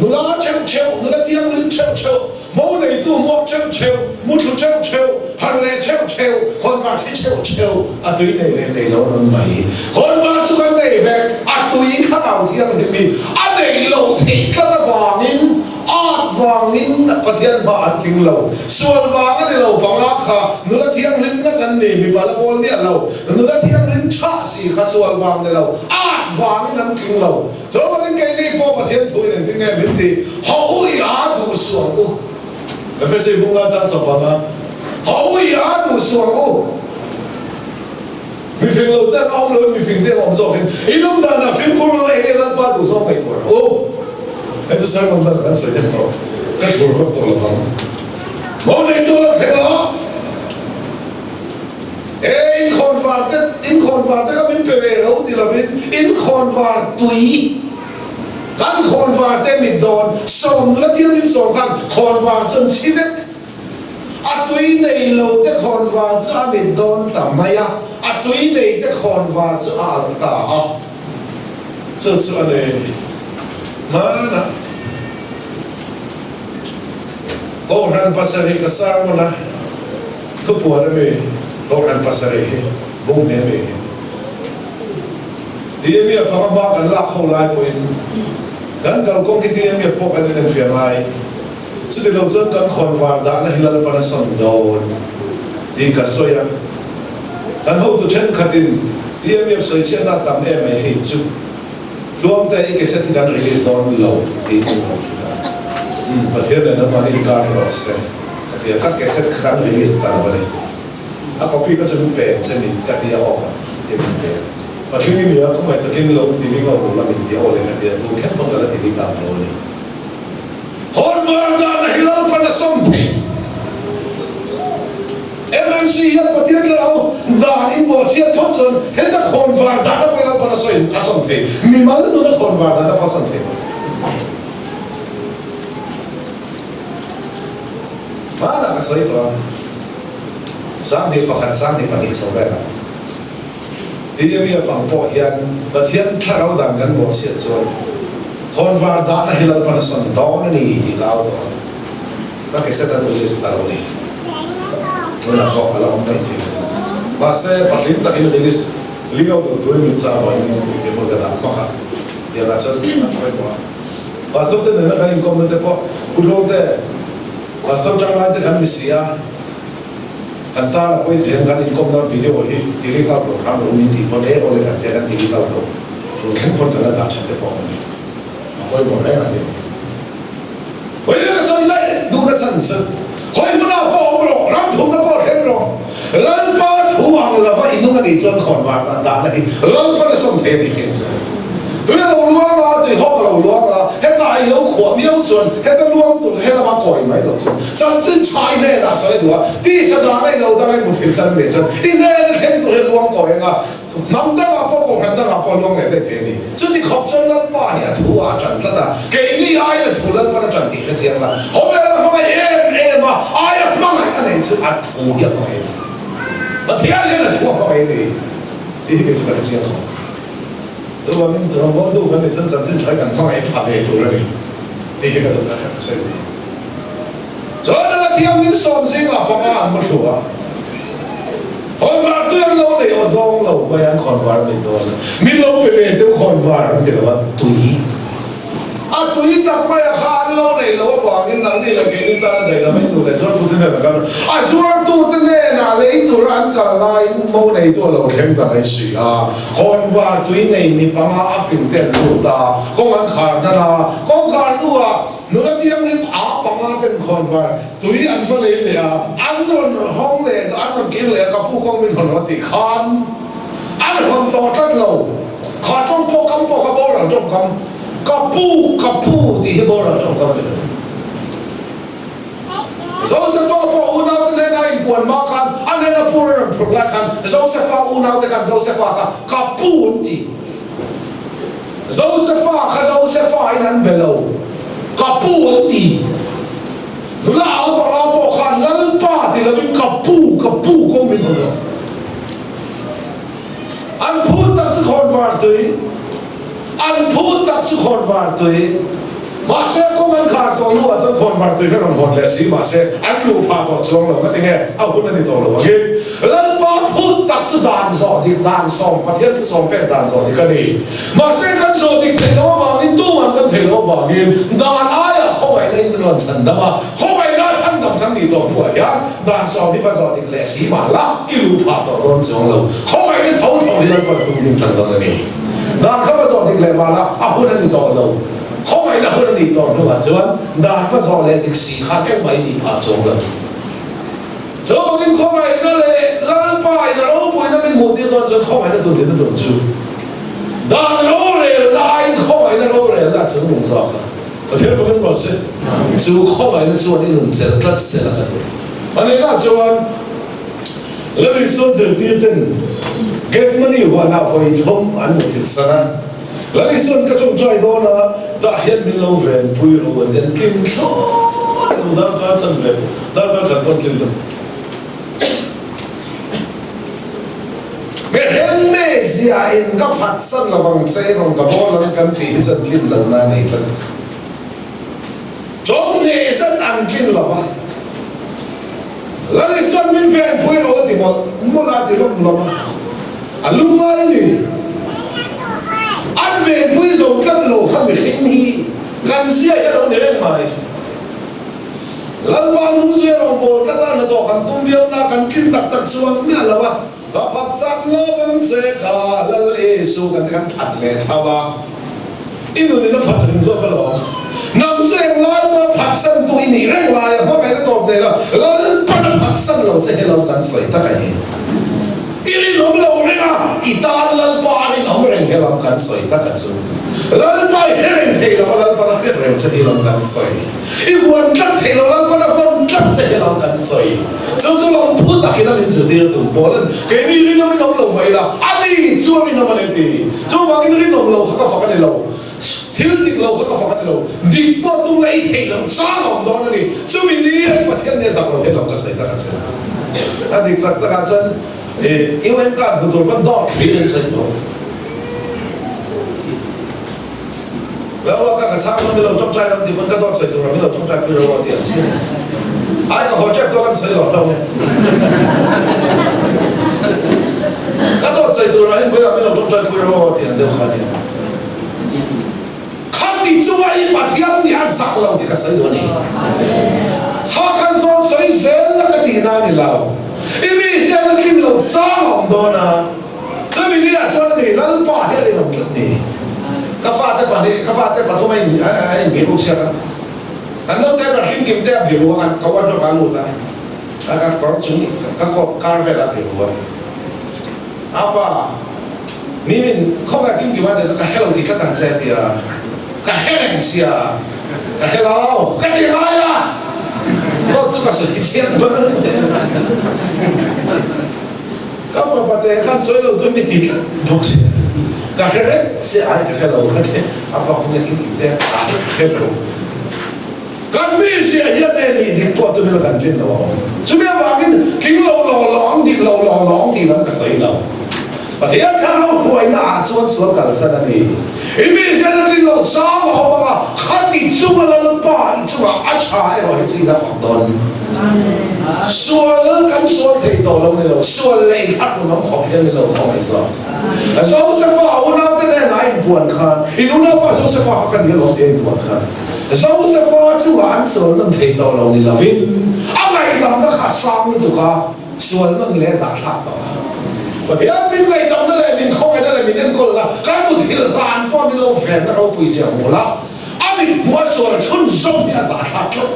Nula theuh theuh, nula thianghlim theuh theuh, mo neitu hmuak theuh theuh, muthlu theuh theuh, harh leh theuh theuh, khawnvar chhi theuh theuh, a tui nei leh nei lo an awm mai. Khawnvar chu kan nei vek, a tui thlarau thianghlim hi a neih loh theih tlat avangin Art vangin Pathian hma an tling lo. Sual vang a ni lo panga kha nula thianghlim ngat an ni, mipa la pawl miah lo. Nula thianghlim chhah si kha sual vang ni lo, art vangin an tling lo. Chuan keini pawh Pathian thu in engtin nge min tih? Haw u i a duh suh ang u. Efesi bunga chang sawpanga Haw u i a duh suh ang u. Mifing lo te an awm lo in mifing te an awm zawk in in awm dan ah fimkhur lo eng nge Lalpa duh zawk ngaihtuah rawh u. Hei chu sermon dan kan sawi deuh tawh ka thlur vak tawh lovang. Mo neitu a lo thleng a, e in khawnvar te in khawnvar te kha min pe ve ro ti lovin in khawnvar tui kan khawnvar te mit dawn sawm nula thianghlim sawm khan khawnvar chu an chhi vek. A tui nei lo te khawnvar chu a mit dawn ta mai a, a tui nei te khawnvar chu a alh ta a. Chu chu a nei hmanah Kohhran pasarih ka sermon a, thupuan a mi Kohhran pasarih hi bung hne mi hi. TMF anga hma kan lak ho lai pawhin kan kalkawng hi TMF pawh kan inenfiah ngai. Chuti lo chuan kan khawnvar dahna hi Lalpan a sawn dawn tih ka sawi a. Kan hotu thenkhatin TMF sawichhiatna a tam em mai hei chu Tluangte i cassette hi kan release dawn lo tih min rawn hrilh a. Umm Pathian leh nangmahni inkar ni rawh se ka ti a, ka cassette kha kan release ta lo a ni. A copy kha chu min pe ang che min ka ti a aw ka ti a min pe a. Patling i nia khawngaih takin lo ti ling lo la min ti a aw le ka ti a, tun thleng pawn ka la ti ling ang lo a ni. Hawnvar dahna hi Lalpan a sawm thei. MMC hian Pathian thlarau dan in bawhchhiat phawt chuan heta khawnvar dahna pawh hi Lalpan a sawi a sawm thei. Mimal nuna khawnvar dahna pawh a sawm thei. Hmanah ka sawi tawh a, 21, 22 chho velah. TMF ang pawh hian Pathian thlarau dan kan bawhchhiat chuan khawnvar dahna hi Lalpan a sawn dawn a ni tih ka au tawh a, ka cassette an release ta lo ni. Tunah pawh a la awm mai thei lo. Mahse, pahlim takin release ling out lo turin min chah avangin ke pawh ka dah hmak a, tiangah chuan an pawimawh a. Pastor te nena kan inkawmna te pawh Pu Hlawmte, Pastor tanglai te kan ni si a, Kan tan a pawi thei ang kan inkawmna video hi ti ring out lo hram lo min tih pawn e awle kan tia kan ti ring out lo tun thleng pawn kan la dah that te pawh kan ni. A pawimawh reng a ti. Vawiin ka sawi daih duhna chhan chu khawi hmunah pawh awm rawh, ram thumna pawh thleng rawh, Lalpa thu ang lova i nung a nih chuan khawnvar dahna hi Lalpan a sawm thei a tih hriat chu. Tui a lo luang a, tui hawk a lo luang a, heta i lo khuah miau chuan heta luang tur helama kawi mai lo chuan chanchin tha i hnenah sawi a duh a, tisa dahna i lo dang a i mut hrilh chan ve chuan i hnena thleng tur hi a luang kawi ang a, Hnam dangah pawh kohhran dangah pawh luang leh daih thei a ni. Chuti khawp chuan Lalpa hi a thu ah a ṭan tlat a, keini aiin a thu Lalpan a ṭan tih hre chiang la. Khawvel a hmangaih em em a, aia hmangaih a neih chu a thu hi a hmangaih a ni. Pathian hian a thu a hmangaih a ni tih hi kei chu ka hre chiang khawp. Chuvangin rawngbawltu kan nih chuan chanchin ṭha hi kan hmangaih pha ve tur a ni tih hi ka duh ka sawi a ni. Chuan a thianghlim sawmzingah panga an mu thlu a, khawnvar tui an lo nei aw zawng lo mai an khawnvar an nei dawn a, min lo pe ve teu khawnvar an ti lo a, tui a tui tak mai a kha an lo nei loh avangin nangni leh keini tana daih la mai tur leh zuartute hnenah kal a, zuartute hnenah lei tura an kal laiin mo neitu a lo thleng ta mai si a, khawnvar tui nei mi panga a fing te an lut a, kawng an khar hnan a, kawngkhar hnuah Nula thianghlim a panga ten khawnvar tui an va lei leh a, an rawn hawng leh an rawn kir leh a, ka pu kawng min hawn rawh tih khan an hawn tawh tlat lo. Kha tawng pawh kam pawh kha boral tawngkam, ka pu, ka pu tih hi boral tawngkam a ni lo. Josefa pawh unaute hnena a inpuan hma khan a hnena pu a rawn phurh lai khan Josefa unaute khan Josefa kha ka pu an ti. Josefa kha Josefa in an be lo, ka pu an ti. Nula au panga pawh khan Lalpa ti lovin ka pu, ka pu kawng min hawn lo. An phut tak chu khawnvar tui, an phut tak chu khawnvar tui. Mahse kawng an khar tawh hnuah chuan khawnvar tui kha rawn hawn leh si mahse an luh phah tawh chuang lo. Ngatinge a hun a ni tawh lo angin Lalpa phut tak chu dan zawh dik dan sawm Pathian thu sawm pek dan zawh dik a ni. Mahse kan zawh dik theih loh avangin tuman kan theih loh avangin dan aiah khawngaihna in min rawn chhandam a, khawngaihna chhandam kan nih tawh hnuah hian dan sawm hi va zawh dik leh si mah la i luh phah tawh dawn chuang lo. Khawngaihna tho tho hi Lalpa tum ding tlang dawn a ni. Dan kha va zawh dik leh mah la a hun a ni tawh lo. Khawngaihna hun a nih tawh hnuah chuan dan va zawh leh dik si khan engmah i nih phah chuang lo. Chuvangin khawngaihna leh Lalpa in a ropuina min hmuh tir dawn chuan khawngaihna tur hlimna tur chu dan rorelna aiin khawngaihna rorelna a chung nung zawk a. Pathian fakin rawh se. Chu khawngaihna chuan i nun chelh tlat sela ka duh. Anihna chuan Lal Isua zirtir ten Gethsemane huanah vawi thum an muthilh san a. Lal Isua'n ka ṭawngṭai dawn a, tah hian min lo venpui ro a den tling thlawt lo, darkar chan ve darkar khat pawn tling lo. Mihring mizia in ka phatsan lovang che rawn ka bawl ang kan tih hi chuan tlin lo na a nei tlat. Ṭawng hneh zet an tlin lo va. Lal Isua'n min venpui rawh a ti mawlh mawlh a, a ti lawm lawm a. A lungngai a ni. An venpui zo tlat lo kha mihring hi kan zia hi a lo ni reng mai. Lalpa hnungzuia rawngbâwl tlat a hnathawh kan tum viau na, kan tlin tak tak chuang miah lo a. Ka phatsan lovang che kha Lal Isu kan ti kan phat leh tho a, i nun in a phat reng zawk alawm. Nang chu englai pawh phatsan tu i nih reng lai a, hmangaihna tawp nei lo, Lalpan a phatsan lo che hello kan sawi tak a ni. I rinawm lo reng a, i tan Lalpa a rinawm reng helam kan sawi tak a chu. Lalpa i hre reng thei lo a, Lalpan a hriat reng che helam kan sawi. I vuan tlat thei lo, Lalpan a vawn tlat che hi lam kan sawi. Chu chu lam thu takin a min zirtir a tum pawl a ni. Keini rinawm in awm lo mai ila, a ni chu a rinawm a ni ti. Chuvangin rinawm lo kha ka fak a ni lo, thil dik lo kha ka fak a ni lo, dik pawh tum la i theih loh chang a awm dawn a ni. Chumi ni hi Pathian nia zak lo hian lam ka sawi tak a che. A dik tak takah chuan UN card hmu tur pawn dawt thlir in sawi tawh. Lalpa ka ka chhang dawn milo tawngtai dawn tih pawn ka dawt sawi tur ah milo tawngtai pui ro aw tih ang chin. Ai ka haw tep dawn an sawi lo hlauh nge. Ka dawt sawi tur ah hian puiah milo tawngtai pui ro aw tih ang deuh kha ania. Khati chunga i Pathian nih a zak lo tih ka sawi duh a ni. Kha kan dawt sawi zel na ka tihna a ni lo. I mi hian a tlin lo chang a awm dawn a. Chumi ni ah chuan a ni, Lalpa hi a rinawm tlat ni. Ka fate pahnih, ka fate pathum a in a inngei bawk siak a. Kan naute ber hlim kim te a biru a, kan ka wardrobe ah a lut a, ka ka kawr chung ka coat kar vel a biru a. Apa, mi min khawngaih kim kim a tih chuan ka hre lo tih tlat ang che a ti a, ka hre reng sia, ka hre lo ka ti ngai a, dawt chu ka sawi chiang dawn a ni. Ka fapa te khan sawi lo tur mi ti tlat bawk sia, ka hre reng sia ai ka hre lo ka ti, apa khawngaih kim kim te a hre lo. Kan mizia hian e nih dik pawh tumila kan tlin lo a awm. Chumi avangin tling lo lawng lawng, dik lo lawng lawng tih lam ka sawi lo. Pathian thlarau huaina ah chuan sual kalsan a ni. I mizia na tlin loh chang a awm ang a, khati chunga Lalpa i chungah a tha erawh hi chu i la fak dawn. Sual kan sual thei tawh lo ni lo, sual leh inthlahrun awm khawp hian ni lo khawngaih zawk. Josefa a unaute nen a inpuan khan, in unaupa Josefa kha ka ni alawm tih a inpuan khan, Josefa chungah an sual nawn thei tawh lo ni lovin, a ngaihdamna kha a sang lutuk a, sual nawn leh a zahthlak tawh a. Pathian min ngaihdamna leh min khawngaihna leh min enkawlna kan muthilh hlan pawh ni lo venna ropui zia hmu la, a mithmuh a sual chhunzawm hi a zahthlak tlat.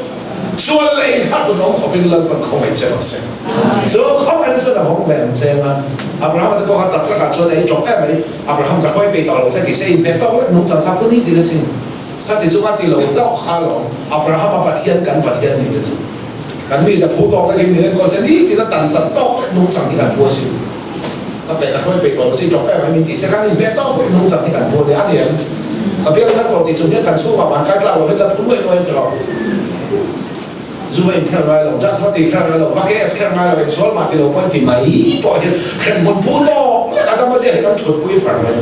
Sual leh inthlahrun awm khawpin Lalpan khawngaih che rawh se. Chu khawngaihna chuan a vawng ve ang cheng a. Abrahama te pawh kha tak takah chuan ei tawp em mai, Abraham ka hruai peih tawh lo che tih se inhmeh tawk lek nungchang kha puni tiin a sin. Ka ti chu ka ti lo hlauh kha alawm, Abrahama Pathian kan Pathian nih te chu kan mize phu tawk lekin min enkawl che ni tiin a tan chat tawk lek nungchang hi kan pu a sin. Ka pe ka hruai peih tawh lo si tawp em mai min ti se kan inhmeh tawk lek nungchang hi kan pu a nia a ni em? Ka biak thar tawh tih chung hian kan chhungah van kai tlak lo hian la phu nuai nuai tawh. Zu va inkher ngai lo, just va ti kher ngai lo, va KS kher ngai lo, insual mah ti lo pawh in ti mai pawh hian hremhmun phu tawk lek a dam a zia hi kan thutpui far mai.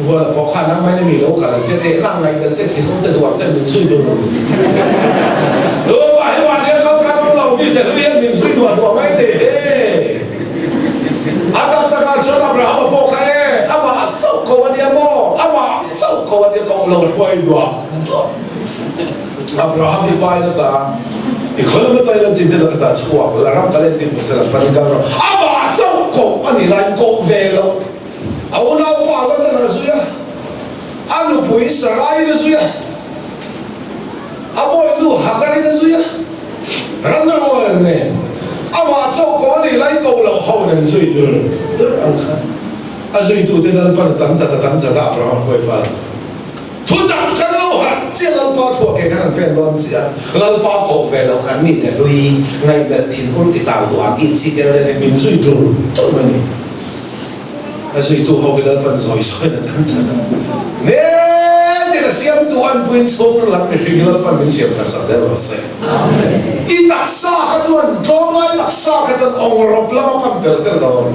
Huala pawh khan nangmah in mi lo kal te teh lang ngaihbel te thinlung te duam te min zui dur rum ti. Tumah hi van hian kal kan awm lo mi ze hlui hian min zui duah duah mai ni he. A tak takah chuan Abrahama pawh kha e amah chauh ko a nia maw amah chauh ko a nia koh lo hruai duah duah. Abraham hi pa in a ta i khawi lama ta ila chin te laka ta chhuak la ram ka len ti hmu sela fan kal rawh amah chauh koh a nih laiin koh ve loh. A unaupa Latan a zui a, a nupui Saraiin a zui a, a bawihnu Hagarin a zui a, Ranrual nen amah chauh ko a nih lai ko loh ho nen zui dur dur ang khan a zuitute Lalpan a tam chat a tam chat a Abraham hruai fal ang kha. Thutak kan lo harh chiah Lalpa thuah ke kan han pen dawn chiah a, Lalpa koh ve loh khan mi ze hlui ngaihmelh thinur ti tau duh ang inchhi tel te nen min zui dur dur mai a ni. A zuitu ho hi Lalpan zawi zawiin a dang chat a, Nêtin a siamtu anpuiin chhung lam mihring hi Lalpan min siam khat sak zel rawh se. I taksa kha chuan, tlawmlai taksa kha chuan awngrawp lam a pan tel tel dawn.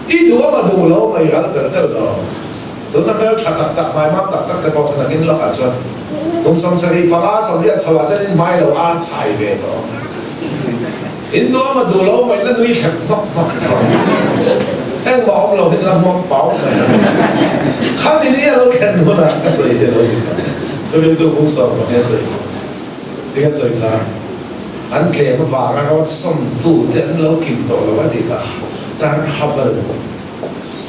I duh a ma duh lo mai ral tel tel dawn. Tunna hmel tha tak tak, hmaimam tak tak te pawh kha nakin lawkah chuan kum 75 80 chhoah chuan in hmai lo ar thai ve tawh. In duh a duh lo mai la nui thlep hnawk hnawk tawh. Engmah awm lo hin la hmuak pau mai a. Khami ni a lo thlen hunah ka sawi hi a lo ti kha. Thuriltu bung sawm pahnih a sawi kha. Tinge sawi kha? An tlem avanga rawt sawmtu te an lo kim tawh lo a ti kha. Tar habal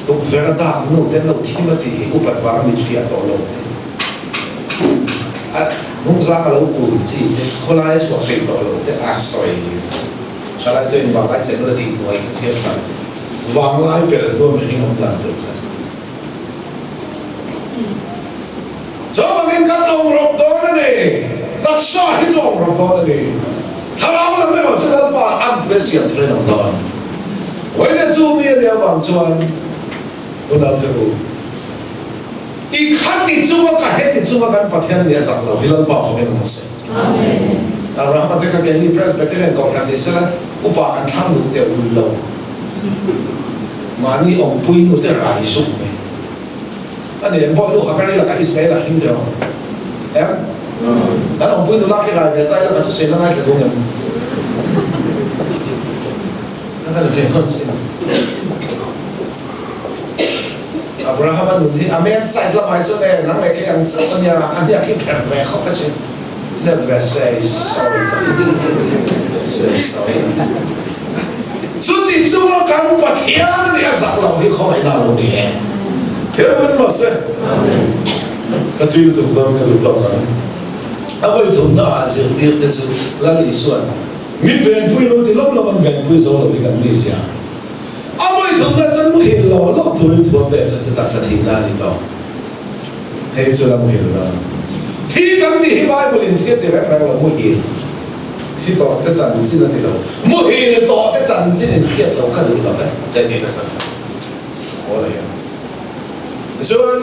tukverh a dak nu te an lo thim a ti hi upat vanga mit fiah tawh lo te. A hnungzang a lo kun chi te, khawlai a chhuah peih tawh lo te a sawi tha lai tawhin vanglai che nula tih hnuai kha chhiar tha vanglai pel hnu a mihring awm dan tur kha. Chuvangin kan awm rawp dawn a ni, taksa hi chu awm rawp dawn a ni, thlarau lam erawh chu Lalpa an pui a siam thar in awm dawn. Vawiin chu mi a nih avang chuan Unaute u, I khati chunga ka heti chunga kan Pathian nih a zak lo hi Lalpa fakin awm se. Abrahama te kha keini Presbyterian kohhran ni sela upa kan thlang duh deuh lo. Mahni awmpui nu te rai zuk mai. A ni em bawihnu Hagari lakah Ismael a hring deuh ang em? Kan awmpui nu lak hi rai ve ta ila ka thusawi la ngaithla duh ngem? Ka kan ve hman chin. Abrahama nun hi a men side lamah hi chuan e nang leh kei ang chauh a nia, a hniak hi pherh ve khawp a sin, let ve sei sawi ta sei sawi ta. Chuti chunga kan Pathian a nih a zak lo hi khawngaihna a lo ni e. Thil hmun maw se? Ka tui lutuk dawn ka duh tawk ang. A vawi thumna ah zirtirte chu Lal Isua'n min venpui lo ti lawm lawm an venpui zo lo hi kan ni zia. A vawi thumna chuan muhil lo lawk turin thu a pek kha chu taksa thihna a ni tawh. Hei chu la muhil dawn. Thi kan tih hi Bible in thi a ti reng reng lo, muhil thi tawh te chanchin a ti lo. Muhil tawh te chanchin in hriat lo kha duh lo ve te tih nasa kha aw lei a. Tichuan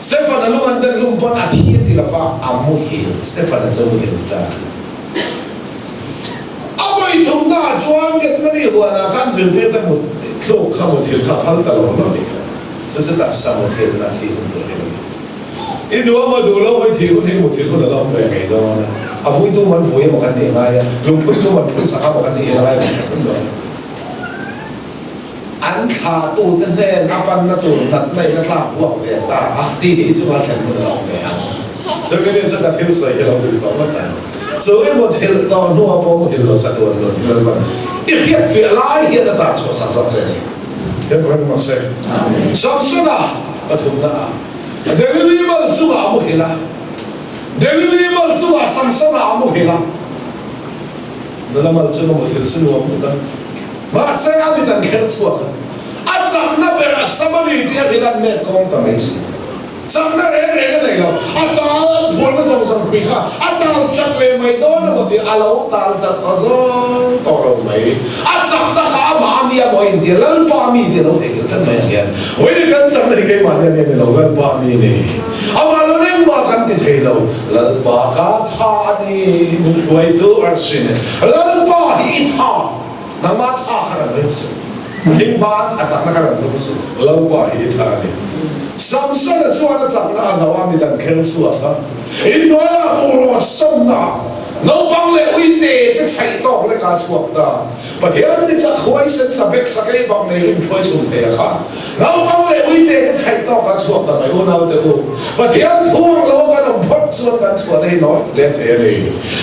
Stefan-a lung an den hlum pawn a thi a ti lo va, a muhil. Stefan-a chu a muhil ta. A vawi thumnaah chuan Gethsemane huanah khan zirtirte mut thluk kha muthilh kha a phal ta lo lo a nih kha. Chu chu taksa muthilhna thih hun tur hi a ni. I duh emaw duh lo emaw i thih hun hi muthilh hun a lo awm ve ngei dawn a. A vuitu man vui emaw kan nih ngai a, lungphuitu man phun sak emaw kan nih hi ngai ve hrim dawn. An thlahtute hnen a panna tur natna in a tlak buak ve ta a tih hi chunga thlen hun a awm ve ang. Chumi ni chu ka thil sawi hi lo duh tawh ngawt ang. Chu emaw thil tawh hnua pawh muhil lo chatuan nun hi Lalpan i hriat fiah lai hian a tar chhuah sak zawk che a ni. Hem reng rawh se. Samsona pathumna ah Delili mal chungah a muhil a, Delili mal chungah Samsona a muhil a. Nula mal chu maw thil chu nuam ngawt a, mahse a mit an kher chhuak a, a chakna ber a sam a ni tih a hrilh an met kawng ta mai si. Chakna reng reng a nei lo, a tal an phuarna zawng zawng hrui kha a tal chak leh mai dawn emaw tih a lo tal chak ta zawng tawh lo mai. A chakna kha amah a mi a maw intia Lalpa a mi tih a lo theihnghilh tlat mai ang hian, Vawiin kan chakna hi keimahni a mi a ni lo, Lalpa a mi a ni. Amah lo engmah kan ti thei lo, Lalpa ka tha a ni, min hruaitu Arsin. Lalpa hi i tha, nangmah tha kha ran ring suh, thingvan tha chakna kha ran ring suh, Lalpa hi i tha a ni. Samsona chuan a chakna a hlo a, mi dan kher chhuak a, inhnuaiah buhrawn sawmna ah naupang leh uite te chhaih tawk lek a chhuak ta. Pathian ni chak huaisen sabek sakei bak nei rin hruai chhun thei a kha. Naupang leh uite te chhaih tawk a chhuak ta mai unaute u. Pathian thu ang lo kan awm phawt chuan kan chhuahna hi nawi hle thei a ni.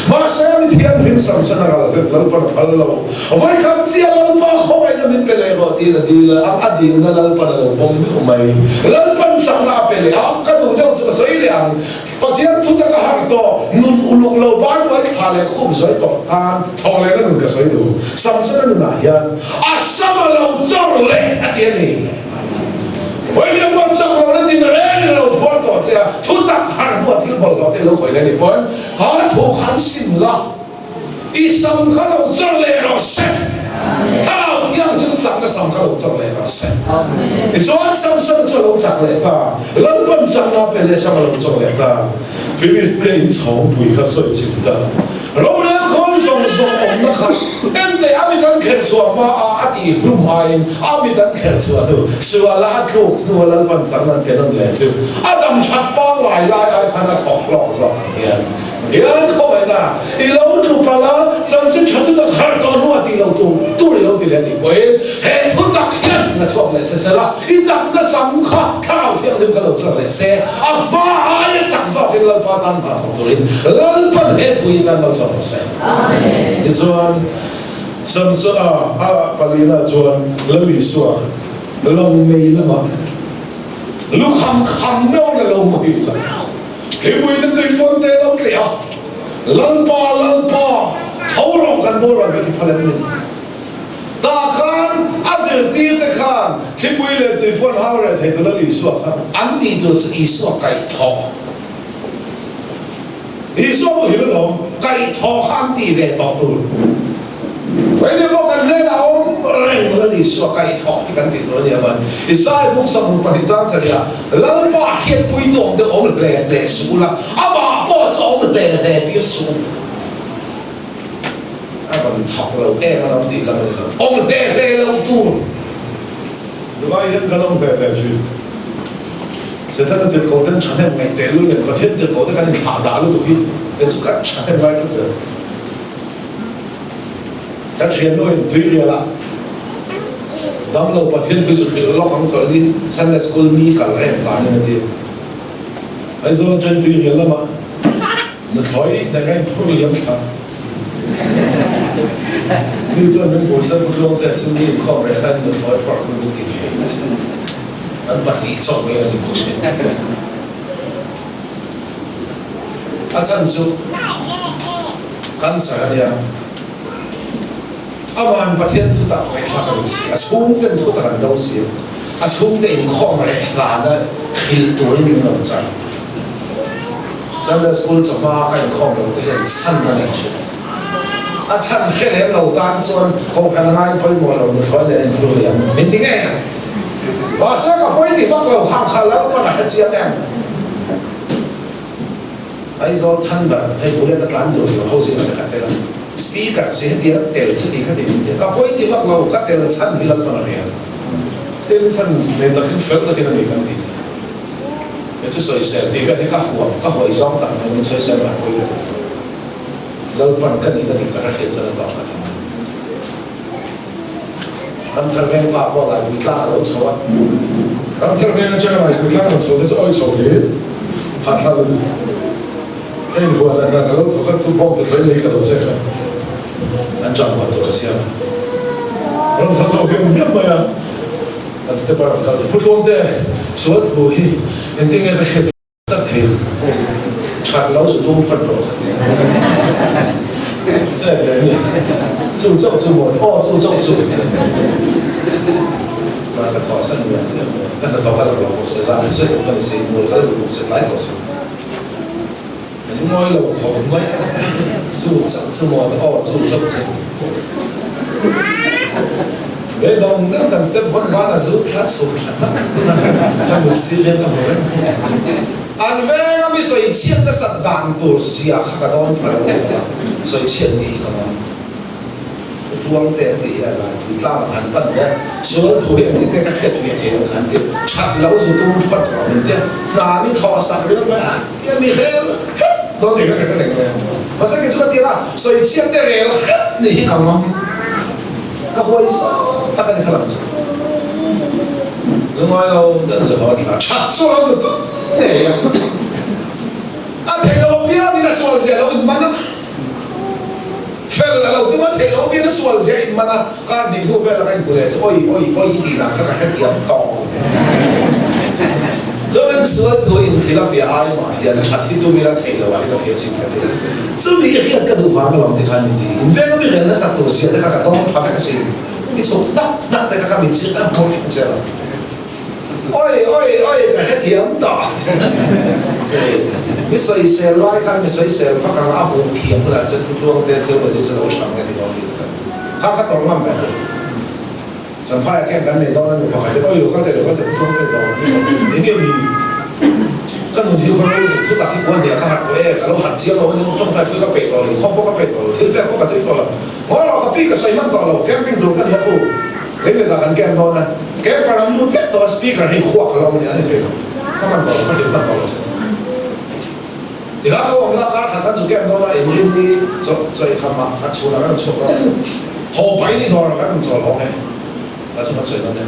Mahse mi thianghlim Samson a ral hlet Lalpan a phal lo. Vawikhat chiah Lalpa khawngaihna min pe leh rawh tiin a dil a, a dilna Lalpan a lo pawm meuh mai. Lalpan chakna a pe leh a, ka duh deuh chu ka sawi leh ang. Pathian thu tak a harh tawh, nun uluk lo bar duai thla leh khup zawi tawh tan thawk lehna nun ka sawi duh. Samsona nunah hian a sam a lo chawr leh a ti a ni. Vawiin pawh chak lohna tin rengin a lo phuar tawh che a, thu tak harh hnuah thil bawlhhlawh te i lo khawih leh a nih pawn kha thu khan sim la. I sam kha lo chawr leh rawh se. Thlarau Thianghlim chakna sam kha lo chawr leh rawh se. Tichuan Samson chu a lo chak leh ta. Lalpan chakna a pe leh sam a lo chawr leh ta. Filistia in chhawngpui kha sawi chim ta. Rorel khawl zawng zawng awmna kha enteh a mit an kherh chhuah hma a a tih hlum aiin a mit an kherh chhuah hnu suala a tluk hnu a Lalpan chakna an pe nawn leh chu a dam that pangngai lai ai khan a thawk hlawk zawk ang hian Thian khawngaihna i lo tlu palh a, chanchin tha thu tak harh tawh hnuah tih lo tur tur i lo ti leh a nih pawhin he thu tak hian la chhuak leh che sela, i chakna sam kha Thlarau Thianghlim kha lo char leh se, a hma aia chak zawkin Lalpa tan hna thawk turin Lalpan he thu hi tan malsawm rawh se. Tichuan, Samsona a palina chuan Lal Isua lawng nei lamah lukham kham meuh la lo muhil a. Thingpui te tui fawn te lo tleh a, Lalpa, Lalpa, tho rawh kan boral vek i phal em ni? Tah khan a zirtir te khan thingpui leh tui fawn hau reh thei tu Lal Isua kha an tih tur chu Isua kaihthawh. Isua muhil alawm, kaihthawh kha an tih ve tawh tur. Hei pawh kan hnenah a awm reng Lal Isua kaihthawh hi kan tih tur a ni aman. Isaiah buk 22 chang sarih ah Lalpa hriatpui tu awm te awm hle hle suh ula, amah pawh chu awm hle hle tir suh u. A rawn thawk lo em a lo tih lam a ni lo. Awm hle hle lo tur. Tunah hian kan awm hle hle thin. Setana tirhkoh ten thahnem ngaih tehlul nen Pathian tirhkoh te kan inthlah dah lutuk hi kei chu ka thahnem ngai tlat zel. Ka thiannu in tuirial ah damlo Pathian thu chu hrilh lawk ang chawlh ni Sunday school mi kal reng tan in a ti. Aizawl atang tuirial lamah nuthlawi nen a inphur liam thla. Mi chuan min hmu se Putluang te chu mi inkhawm reh hlain nuthlawi fawrh chu min ti ngei. An pahnih chawk mai an inhmu thin. A chhan chu cancer a nia. Aman Pathian thutak ngaihthlak a duh si, a chhungten thutak an do si, a chhungte inkhawm reh hlana hrilh turin min rawn char. Sunday School chawhma ka inkhawm lo te hian chhan a nei thin. A chhan hre lem lo tan chuan kohhran a ngai pawimawh lo nuthlawi nen inphur liam min ti ngei ang. Mahse ka pawi ti vak lo khang kha Lalpan a hre chiang em. Aizawl Thunder hei bullet a tlan dur dur ho zingah te ka tel a, speaker si heti a tel chuti khati min ti a, ka pawi ti vak lo, ka tel chhan hi Lalpan a hria. Tel chhan nei takin fel takin a ni kan tih ni. Kei chu sawisel tih vel hi ka huam, ka huai zawng tak mai min sawisel dan pawi ka ti lo. Lalpan ka nihna dik tak a hriat chuan a tawng ka ti mai. Ramthar veng pa pawh Laipui tlang a lo chho a. Ramthar veng atanga Laipui tlang rawn chho te chu awi chho hle hahthlak lutuk. Ka inhuan a hna ka lo thawk a, tu bawng te thlawin lei ka lo check a, an ṭang huan tur ka siam a. Rawn tha chho hlim hliam mai a, kan step a rawn kal chu Phutluang te sual thu hi engtin nge ka hriat Tak thei that lo zu tum phawt rawh ka ti a. Chet leh mi chu chauh chu maw aw chu chauh chu na ka thawh san liam liam mai ka hnathawh ka la ruah bawk se zan sawi tawh ka ni si mual ka la duh bawk se tlai tawh si ka ni ngawi lo khawp mai chu chauh chu maw aw chu chauh chu Ve dawng deuh kan step vawn van a zut thla chhuk thla hnap hnap ka mit si hian ka hmu reng. An veng a mi sawi chhiat nasat dan tur zia kha ka dawn pha lo ni lo a, sawi chhiat ni hi ka ngam. U Tluang te an tih hi a lai pui tlang ah khan pan ve a, sual thu hi engtin nge ka hriat fiah thei ang khan ti that lo zu tum phawt rawh min tia, hna mi thawh sak ringawt mai a tia mi hrel hrep dawn ni kha ka hre reng mai a. Mahse kei chu ka ti a, sawi chhiat te rel hrep ni hi ka ngam. Ka huai zau tak a ni kha lam chu. Lungngai lo dan chu haw thla that chu lo chu tum ngei a. A thei lo apiangin a sual zia lo in man a. Fel a lo tum a thei lo apiangin a sual zia in man a. Kar hnih hnu vel a ka inhmu leh chu oi oi oi i tih dan kha ka hrethiam tawh. Chuan sual thu inhrilh a fiah ai mah hian that hi tum ila thei lo ah hian a fiah sin ka ti. Chumi i hriat ka duh vang alawm ti khan min ti. In veng a mi rel nasat tur zia te kha ka tawng pha vek asin. I chhuk hnap hnap te kha ka mit chik a hmu reng che lo. Oi oi oi ka hrethiam tawh. Mi sawisel lai khan mi sawisel phak anga a hmuh thiam hunah chuan Pu Tluangte theology chu lo tha nge ti dawn tih ka kha kha tawng ngam ve. Champhai ah camp kan nei dawn a nu pakhat in oi lo kal teh lo kal teh Pu Tluangte dawn eng nge ni ka nun hi khaw ro leh thu tak hi puan hniah ka harh tawh e ka lo harh chiang lo a ni tawngtai pui ka peih tawh lo inkhawm pawh ka peih tawh lo thil pek pawh ka tui tawh lo ngawi rawh ka pi ka sawi hman tawh lo camping tur ka nia u lei leh dah kan camp dawn a camper an lut vek tawh a speaker hei khuak ka lo a nia a ni thei lo ka hman tawh lo ka hlim hman tawh lo che. Tikhan lo awm la kar khat khan chu camp dawn a in rin ni chawi kham ah khat chhun ah kan rawn chhuak dawn a haw paih ni dawr ah kan rawn chawl hawng e ta chu kan sawi dawn e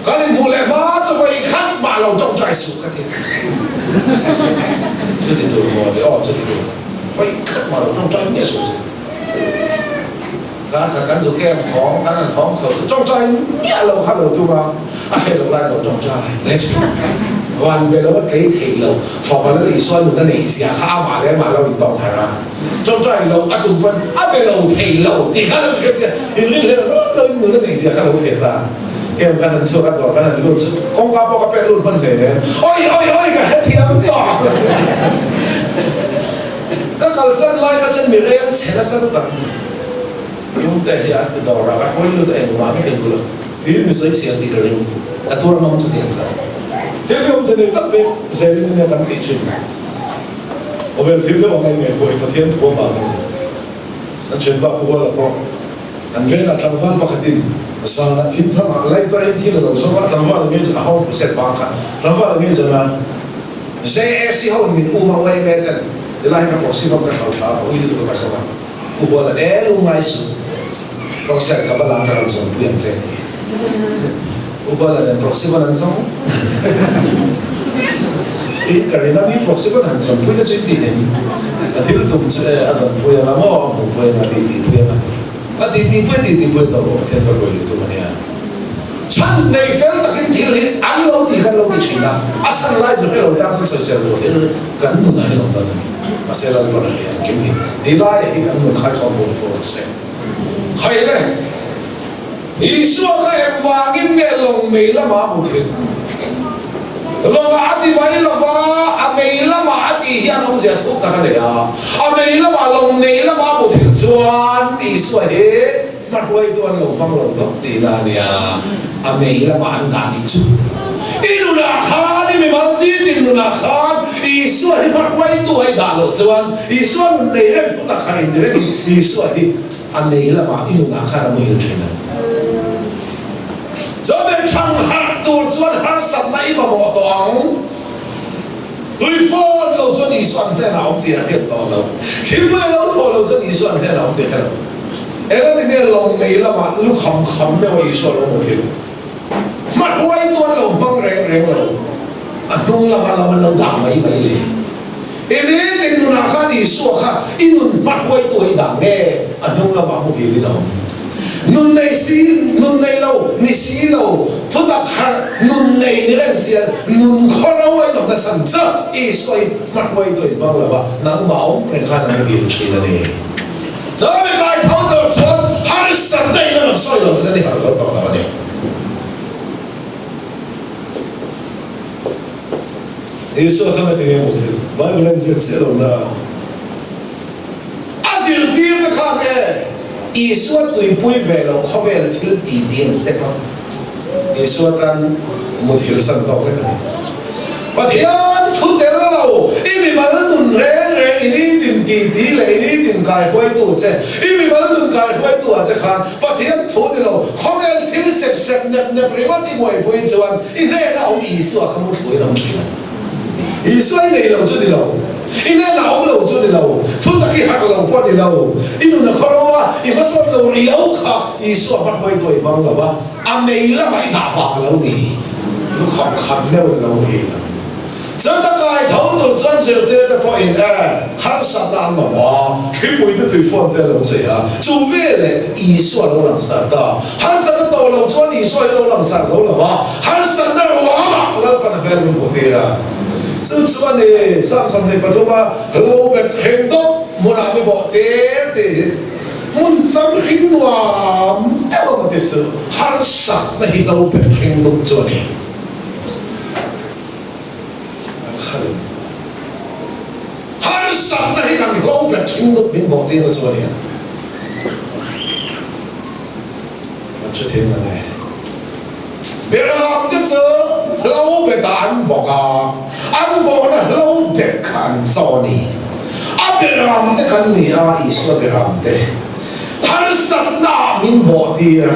kan in hmuh leh hma chu vawi khat mah lo tawngtai suh ka ti chuti tur maw ti aw chuti tur vawi khat mah lo tawngtai miah suh chu. Kar khat kan zu kem hawng kan han hawng chho chu tawngtai miah lo kha lo tum a, a hre lo lai lo tawngtai leh thin. Van be lo a tlei thei lo, fapa Lal Isua nun a neih zia kha amah leh amah lo intawng harh a, tawngtai lo a tum pawn a be lo thei lo tih kha lo hria chiah, inrinhlelh rual lo in nun a neih zia kha lo hria ta. Kem kan han chhuak a dawr kan han lut chu kawngka pawh ka pek lut hman hle nen, Oi oi oi ka hrethiam tawh! Ka kalsan lai kha chuan mi reng chhe nasa lutuk ang. Lungte hi an ti dawr a, ka hawi lut a engmah mi hrilh duh lo. Tiin mi sawi chhiang tih ka ring. Ka tuar ngam chu tiang kha. Thil hi awmze nei tak pek zelin ania kan tih thin. Khawvel thil deuh ang a inngei pawh hi Pathian thu avang a ni zel. Kan thianpa Pu Huala pawh an vengah tlangval pakhatin zanah thim thangah library thil a lo zawm a, tlangval a ngei a ho fu set bang kha tlangval a ngei zan a, JAC ho in min um a yma ten tilai hi ka proxy bang ka thlo thla a ka ui lutuk a ka zawm a u hual an e lungngai suh proxy an ka va lang ka rawn zawm pui ang che ti u hual an en proxy ban an zawm speaker in a mi proxy ban han zawm pui te chu in ti nem a thil tum chu e a zawm pui anga maw a hmu pui anga ti ti pui anga a ti ti pui ti ti pui tawh pawh Pathian chuan ruai lutuk a nia. Chhan nei fel takin thil hi an lo tih kan lo ti thin a, a chhan lai chu hre lo tan chuan sawisel tur thil kan nunah hian awm dawn a ni. Mahse Lalpan a hria engkim hi. Ti lai hi kan nun khaikhawm tur fo ang se. Khai le! Isua kha engvangin nge lawng mei lamah a hmu thin? Lawngah a ti mai lo va, a mei lamah a tih hian awmzia thuk tak a nei a. A mei lamah, lawng mei lamah a hmu thin chuan Isua hi hmahruaitu an lo hmang lo dawp tihna a nia. A mei lamah an dah nih chu. I nunah khan, i mimal nitin nunah khan Isua hi hmahruaitu a i dah loh chuan Isua nun nei reng thu tak kha inti rengin Isua hi A nei lamah i nunah khan a muhil thin ang. Chuan thang harh tur chuan harsatna i mamawh tawh ang. Tui fawn lo chuan Isua an hnenah a awm tih a hriat tawh lo. Thilpui a lo thawh lo chuan Isua an hnenah a awm tih a hre lo. Engati nge lawng nei lamah lu kham kham meuh a Isua lo hmu thil? Hmahruaitu an lo hmang reng reng lo. A hnung lama lam an lo dah mai mai le. I nitin nunah khan Isua kha i nun hmahruaitu a i dah nge? A hnung lamah muhil in a awm. Nun nei si, nun nei lo, ni si lo, thutak harh, nun nei ni reng sia, nun khawro a inawmna chhan chu Isua i hmahruaitu a inhmang lo va, nangmah awm reng khan a muhil thin a ni. Chumi kai tho tur chuan harsatna in a rawn sawi lo chu chuan i harh zo tawh lo a ni. Isua kha meti nge maw thil Bible a inziak chiah lo na? A zirtir te kha nge Isua tuipui ve lo khawvel thil ti ti an sep a, Isua tan muthil san tawk vek a ni. Pathian thu tel lo, i mimal nun reng reng i nitin ti ti leh i nitin kaihruaitu che, i mimal nun kaihruaitu ah che khan Pathian thu ni lo khawvel thil sep sep nep nep ringawt i buaipui chuan I hnenah awm Isua kha mu thluin awm thin a. Isua i nei lo chu ni lo, i hnenah awm lo chu ni lo, thu tak i harh lo pawh ni lo, i nun a khaw lo a, i hmasawn lo riau kha Isua hma hruai dawi hmang lo a, a mei lamah i dah vang a lo ni. Lukham khat meuh a lo muhil ang. Chuta kai tho tur chuan zirtirte pawhin e, harsatna an mamawh a, thlipui te tui fawn te a lo chei a, chu veleh Isua a lo langsar ta. Harsatna tawh lo chuan Isua hi a lo langsar zo lo va, harsatna ruamah Lalpan a hmel min hmuh tir a. Chu chu a ni, Psalm 23 a lo bet hreng dawp hmunah mi bawh tir tih hi hmun cham hring nuam deuh a maw ti suh, harsatna hi lo bet hreng dawp chu a ni. An khalh in harsatna hi kan hlo bet hring dup min bawh tir na chu a nia. Kan hre thiam lo e. Beram te chu hlo bet ah an bawk a, an bawhna hlo bet kha an chaw a ni. A beram te kan ni a, Isua beram te. Harsatna ah min bawh tir a,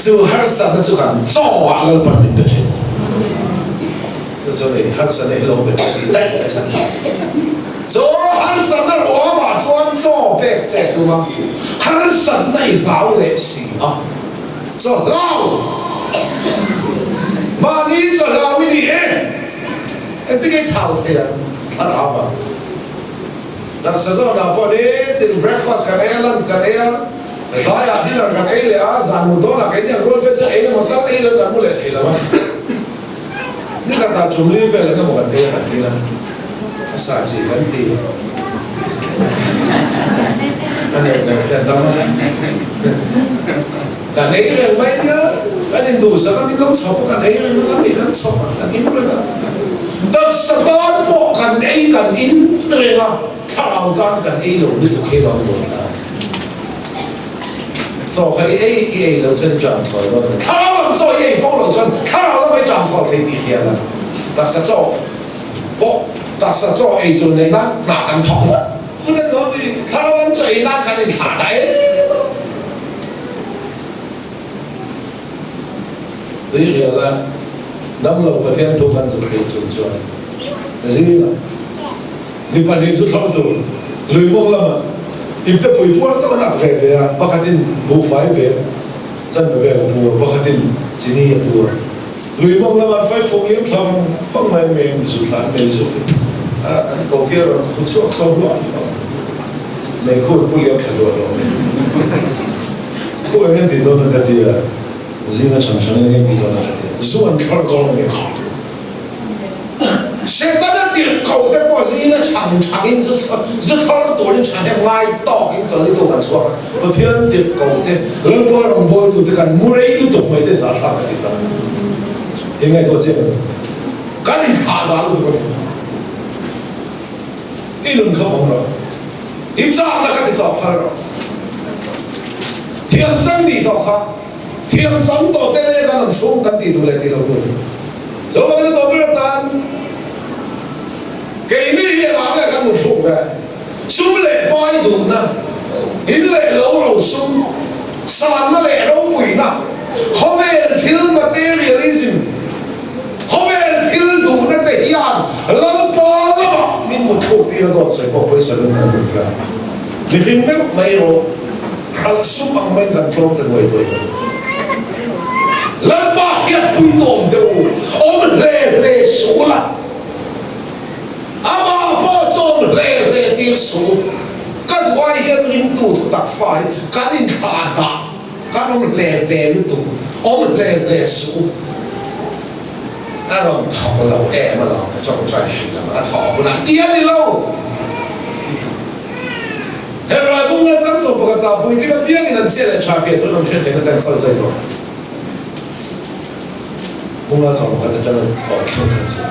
chu harsatna chu kan chaw ah Lalpan min pe thin. Chu chu ni, harsatna hi lo pe teh tih daih ka chan. Chu harsatna ruam ah chuan chaw pek che tum a, harsatna i hlau leh si a, chaw hlau! Mahni chaw hlau i ni e, engtin nge i thau thei ang thlarau ah? Taksa zawnah pawh nitin breakfast kan ei a, lunch kan ei a, tlaiah dinner kan ei leh a, zan mut dawnah keini ang rual phei chuan eng emaw tal ei lo kan mu leh thei lo a. Ni khatah tumli vel eng emaw kan ei a kan in a, a sa chi kan ti a neuh neuh hian dam a. Kan ei reng mai nia, kan induhsak a, min lo chhawp a, kan ei reng a, kan mi kan chhawp a, kan in reng a. Taksa tan pawh kan ei kan in reng a, thlarau tan kan ei lo lutuk hi lo buai thla. Chaw kha i ei i ei lo chuan i ṭam chhawl dawn a ni. Thlarau lam chaw i ei fo lo chuan thlarau lam i ṭam chhawl thei tih hian a taksa chaw pawh taksa chaw ei tur neih nan hna kan thawk vut vut a ni lo mi. Thlarau lam chaw ei nan kan inthlah ta em a. Tuiriala damlo Pathian thu kan zuk hrih chung chuan zingah mi pahnih chu thlauh tur lui mawng lamah ipte pui puar tak an ak ve ve a, pakhatin buhfai bag chanve vel a pur, pakhatin chini a pur. Lui mawng lamah an fai fuk liam thla vang vang mai mai an zu thla an mei zuk in an koki a rawn khu chhuak chho hluah hluah a, meikhu an pu liam thla hluah hluah mai. Khu eng an tih dawn a ka ti a, zinga chhan chhan eng an tih dawn a ka ti a, zu an thlawr dawn a ni. Setana. tirhkoh te pawh zinga chhang chhangin zu zu thawr turin thahnem ngai tawkin chawlhni tu kan chhuak a. Pathian tirhkoh te, Lalpa rawngbawltu te kan mu rei lutuk mai te zahthlak ka ti ta. Inngaihtuah chiang em? Kan inthlah dan lutuk a ni. I nun kha vawng rawh. I chakna kha ti chauh phal rawh. Thiam chang nih tawh kha thiam chang tawh te leh kan rawn chhung kan tih duh leh tih loh tur. Chuvangin a tawh ber atan keini hi engah nge kan mut thluk ve? Sum leh pai duhna, in leh lo ro sum, sanna leh ropuina, khawvel thil materialism, Khawvel thil duhna te hian Lalpa lamah min mut thluk tir a dawt sawi pawh pawisa lung kan lut la. Mihring meuh mai erawh hralh sum ang maiin kan tlawm ta duai duai mai. Lalpa hriatpui tawm teh u, awm hle hle suh ula, amah pawh chu awm hle hle tir suh u. Ka duh ai hian ringtu thutak fa hi kan inthlah dah. Kan awm hle hle lutuk, awm hle hle suh u. A rawn thawk lo em alawm ka tawngtai hrilh ang, a thawh hunah ti a ni lo. Hebrai bunga changso pakhat ah puitling apiangin an chhia leh tha fiah tur an hriat theihna te an sawi zai tawh. Bunga 11 atanga tawp thleng khan chu.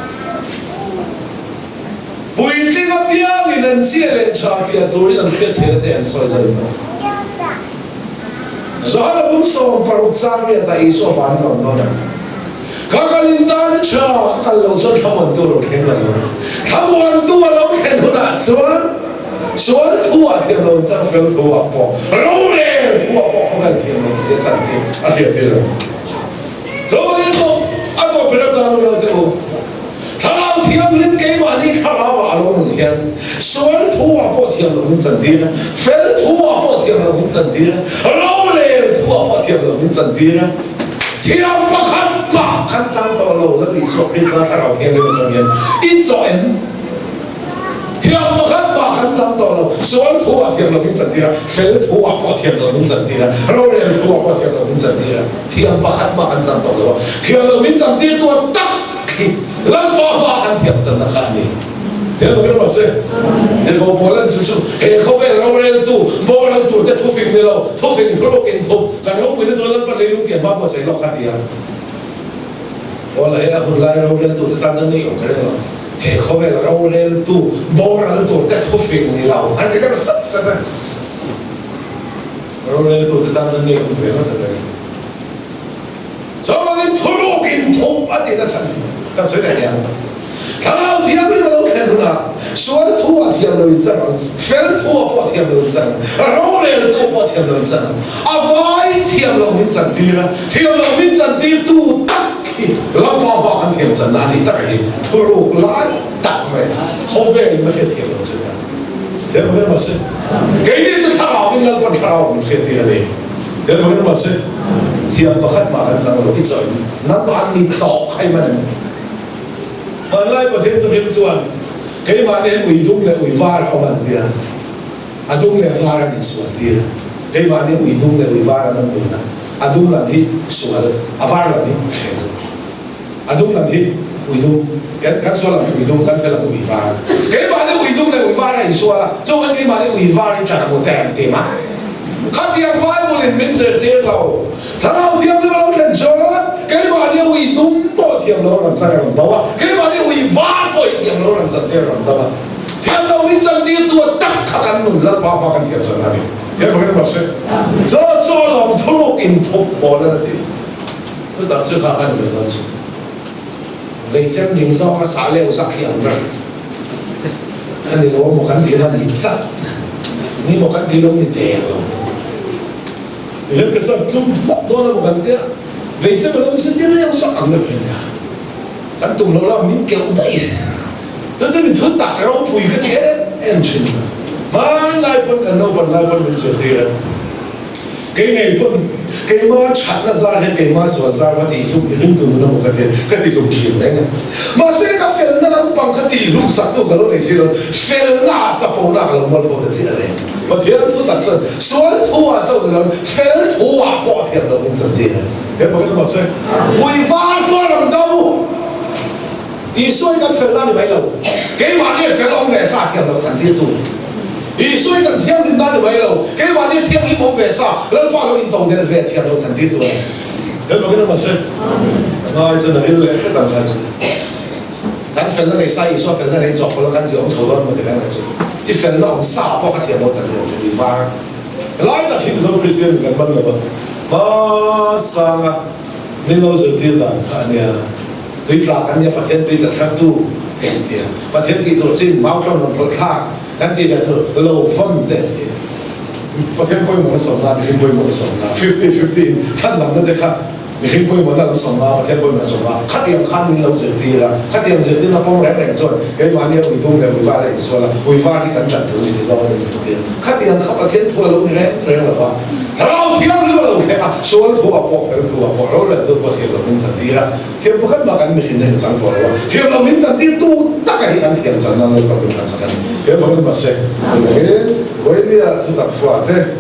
Puitling apiangin an chhia leh tha piah turin an hriat theihna te an sawi zai tawh. Johana bung 60 chang riatah Isua van a rawn dawn a, Ka kal in tan a tha, ka kal loh chuan thlamuantu a lo thleng lo ang. Thlamuantu a lo thlen hunah chuan sual thu ah thiam lo chang fel thu ah pawh, rorel thu ah pawh khawvel thiam lo zia chan hi a hriat tir ang. Chuvangin a tawp ber atan u lo teh u. Thlarau Thianghlim keimahni thlarauah a lo nun hian sual thuah pawh thiam loh min chantir a, fel thuah pawh thiam loh min chantir a, rorel thuah pawh thiam loh min chantir a. Thiam pakhat mah kan chang tawh lo Lal Isua Krista Thlarau Thianghlim atang hian i chawh em? Thiam pakhat mah kan chang tawh lo, sual thuah thiam loh min chantir a, fel thuah pawh thiam loh min chantir a, rorel thuah pawh thiam loh min chantir a. Thiam pakhat mah kan chan tawh lo a, thiam lo min chantirtu a tak hi Lalpa hmaah kan thiam channa kha a ni. Thiam lo rawh se. Tirhkoh pawl an chu chu he khawvel roreltu, boral tur te thufing ni lo, thufing thuruk inthup, kan ropuina tur Lalpa leilung pian hma buatsaih lawk kha ti a. Pawl he a hun lai roreltu te tan chuan nei awm ka ring lo. He khawvel roreltu, boral tur te thufing ni lo an ti deuh sat sat a. Roreltu te tan chuan nge awm ve ngawt a ring. Chuvangin thuruk inthup a tihna chhan kan sawi leh hian Thlarau Thianghlim a lo thlen hunah sual thu a thiam lo in chang ang, fel thu a pawh thiam lo in chang ang, roreltu pawh thiam lo in chang ang, a vai thiam lo min chantir a, thiam lo min chantirtu tak hi Lalpa hma kan thiam channa a nih taka hi thuruk lai tak mai a khawvelin a hriatthiam lo che nia. Thiam lo mahse keini chu thlarau in Lalpan thlarau min hriat tir a ni. Thiam lo mahse thiam pakhat mah kan chang lo i chawih nangmah an ni chawh khai man em. Hmanlai Pathian thuhim chuan keimah nen ui dum leh ui var a awm an tia. A dum leh var an insual tir. Keimah nen ui dum leh ui var an awm dun a. A dum lam hi sual, a var lam hi fel. A dum lam hi ui dum, kan kan sual lam hi ui dum, kan fel lam hi ui var. Keimahni ui dum leh ui var a insual a, chuan keimahni ui var hi ṭan a hmu tem ti mai. Khatiang Bible in min zirtir lo. Thlarau Thianghlim a lo thlen chuan keimahni ui dum pawh thiam lo a rawn chan a rawn do a, keimahni ui var pawh hi thiam lo a rawn chan tir a rawn do a. Thiam lo min chantir tu a tak kha kan nun Lalpa hma kan thiam chan a ni. Thiam lo kan mahse chaw chaw lawm thuruk inthup pawl a ti. Thutak chu kha khan mai dawn chu. Vei chem ding zawk a sah leuh zak hi ang ber. Ka ni lo maw kan ti lo ni chat. Ni maw kan ti lo ni der lo. Hian ka sat tlum hmawk dawn a maw kan tia. Vei chem a lo ni tir leuh zak ang deuh hian nia. Kan tum lo la min keuh daih. Chu chu mi thutak ropui ka ti em em thin. Hmanlai pawn kan naupan lai pawn min zirtir a. Kei ngei pawn keima thatna zar hian keima sual zar va tih hlum i ringtu nun emaw ka ti ka ti hlum thin reng a. Mahse ka felna lampang kha tih hlum sak tu ka lo nei si lo, felna ah chapona ka lo mual pho ta chiah reng. Pathian thu tak chuan sual thu ah chauh ni lo fel thu ah pawh a thiam loh min chantir a. He pakhat mahse ui var tuar ang do. Isua hi kan felna a ni mai lo, keimahni a fel awm ve sa thiam loh chantirtu. Isua hi kan thianghlimna a ni mai lo, keimahni a thianghlim awm ve sa Lalpa lo intodelh ve thiam loh chantirtu a ni. He bawkin a mahse, a ngai chuan a ril leh hret ang kha chu. Kan felna nei sa Isua felna nei chawk pawlh a kan ziah awm chho dawn emaw ti reng reng chu. I felna awm sa pawh kha thiam loh chantir ang chu, i var. Helai tak hi Mizo Kristian in kan man lo a, hmasanga min lo zirtir dan kha a nia. Tui tla kan nia Pathian tui tla chhartu te an ti a, Pathian tih tur chin mau tlawm rawn phawlh thlak kan tih leh tur lo vawn te an ti a. Pathian pawimawhna sawmna, mihring pawimawhna sawmna, fifty fifty in chhandamna te kha Mihring pawimawhna lam sawmna, Pathian pawimawhna sawmna, khatiang khan min lo zirtir a, khatiang zirtirna pawm reng reng chuan keimahnia ui dum leh ui var a insual a, ui var hi kan ṭan tur a ni ti zawng an inzirtir. Khatiang kha Pathian thu a lo ni reng reng lo va, Thlarau Thianghlim a lo thleng a, sual thu ah pawh, fel thu ah pawh, rorel thu pawh thiam lo min chantir a, thiam pakhat mah kan mihrinna hi chang tawh lo a, thiam lo min chantir tu taka hi kan thiam channa Lalpa min thlansak a ni. He vangin mahse, tunangin vawinia thutak fate,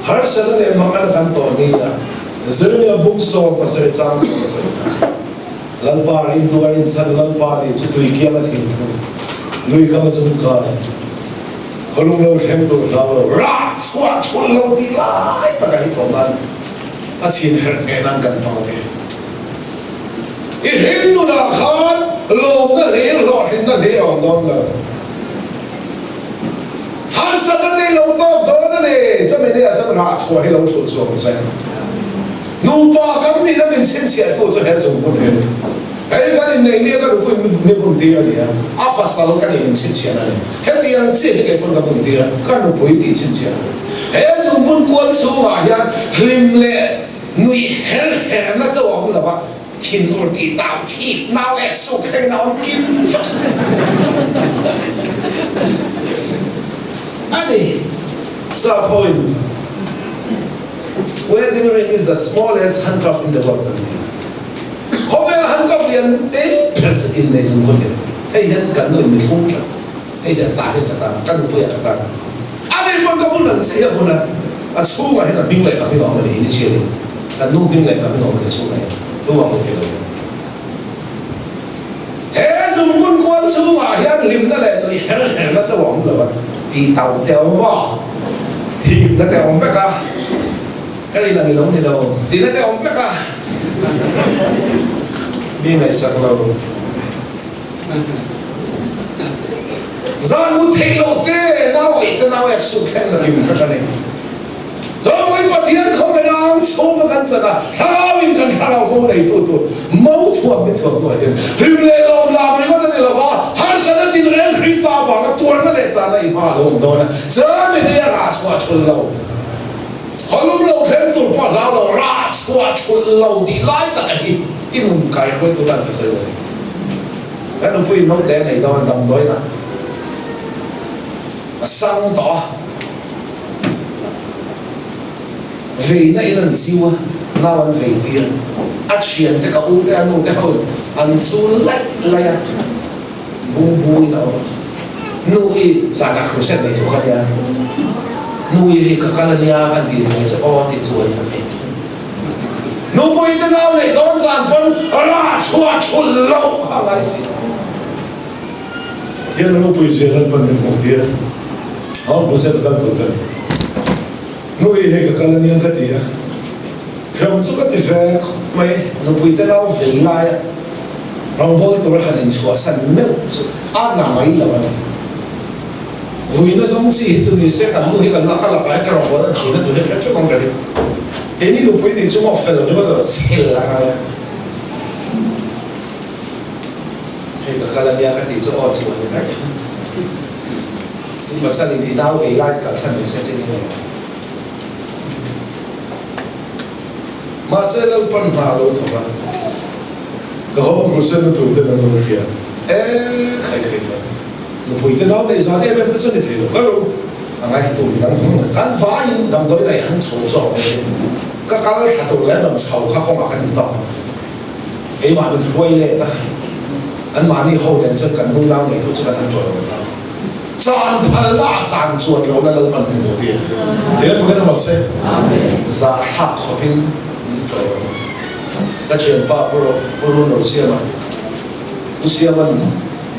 Harsatna leh mangan kan tawh ni a, Zirnia bung 70 chang 70 kha. Lalpa rintu a rinchhan Lalpa nih chu tui kiang a thing hnu, lui kal a zum kai, khawlung lo thleng tur hlau lo, rah chhuah thulh lo tih lai taka hi tawh nan a chhin herh ngheh nan kan hmang a ni. I hring nunah khan lawmna hlir hlawhtlinna hlir a awm dawn lo. Harsatna te i lo tawk dawn a ni. Chumi ni ah chuan rah chhuah hi lo thulh chhuak ang che. Nupa kan nihna min chhinchhiahtu chu he zungbun hi a ni. Hei kan inneih nia ka nupui mi bun tir a ni a, a pasal ka nih min chhinchhiahna a ni. Hetiang chiah hi kei pawn ka bun tir a, ka nupui tih chhinchhiahna a ni. He zungbun kual chhungah hian hlim leh nuih her herna chauh a awm lo va, Thinur tih tau thik nau leh suk thleng in a awm kim vek a ni. Sap ho in Wedding ring is the smallest handcuff in the world an ti a. Khawvel handcuff lian te ber chu innei zung hun lian te. Hei hian kan nu in mi thlung tlat. Hei hian tah hian ka tan, ka nupui ah ka tan. A ni pawn ka bun ang che hi a bun a, a chhungah hian a hming leh ka hming a awm a ni, initial in. Kan nu hming leh ka hming a awm a ni chhungah hian. Tumah hmu thei lo hian. He zungbun kual chhungah hian hlimna leh nui her herna chauh a awm lo a, tih tauh te a awm a, thihna te a awm vek a, ka rin ang i lo ni lo tihna te a awm vek a, mi ngaihsak lo. Zan mu theih loh te, nau eih te, nau ek suk thleng na kim vek a ni. Chawngin Pathian khawngaih ang chhunga kan chan a, thlarauin kan thlarau mo neitu tur mo thuam mi thuam hnuai hian hlim leh lawm lam ringawt a ni lo va, harsatna tinreng Krista avanga tuarna leh chahna i hma a lo awm dawn a, chami ni a rah chhuah thulh lo, khawlum lo thleng tur pawh hlau lo, rah chhuah thulh lo tih lai taka hi i nun kaihruaitu tan ka sawi a ni. Ka nupui naute a nei dawn a, damdawiinah a sang tawh a, veina in an chiu a, nau an vei tir, a thiante ka u te a nu te ho in an chul laih laih a, bungbu in a awm a, nu i zanah crusade nei tur ka nia, nu i hei ka kal a nia kan tih ve che aw tih chu a in a phei mai. Nupui te nau neih dawn zan pawn rah chhuah thulh loh kha a ngai si. Pathian ropui zia Lalpan min hmuh tir. Hau Crusade a kal tur ka ni. Nu i hei ka kal ania ka ti a. Hrem chu ka ti ve khawp mai. Nupui te nau vei laia rawngbawl tura han inchhuahsan meuh chu a na mai lo a ni. Vuina zawng chi hi chu ni se kan nu hi kan lak a lakah hian ka rawngbawl an thihna tur hi hre theuh ang ka ring. Keini nupui nih chu maw fel ringawt a rawn chhel a ngai a. Hei ka kal ania ka tih chu aw chu a ni mai. I pasal in i nau vei laiin kalsan ve se chu ni ngei ang. Mahse Lalpan hna a lo thawk a, ka home crusade na tur ten an lo hria e khai khai khai. Nupui te nau neih zan em em te chu ni thei lo ka ru a ngaithla tur midang kan vaiin damdawi nei han chho zawk ve te ka kal thla tur leh an rawn chho kha kawngah kan intawk a keimah min hruai let a anmahni ho nen chuan kan nu nau neitu chu kan han ṭawih awm ta chan phalna ah chan chuan lohna Lalpan min hmuh tir tir pakin a se zahthlak khawpin min ṭawih awm ka ṭhianpa Pu Ru Rosiama. Pu Siama'n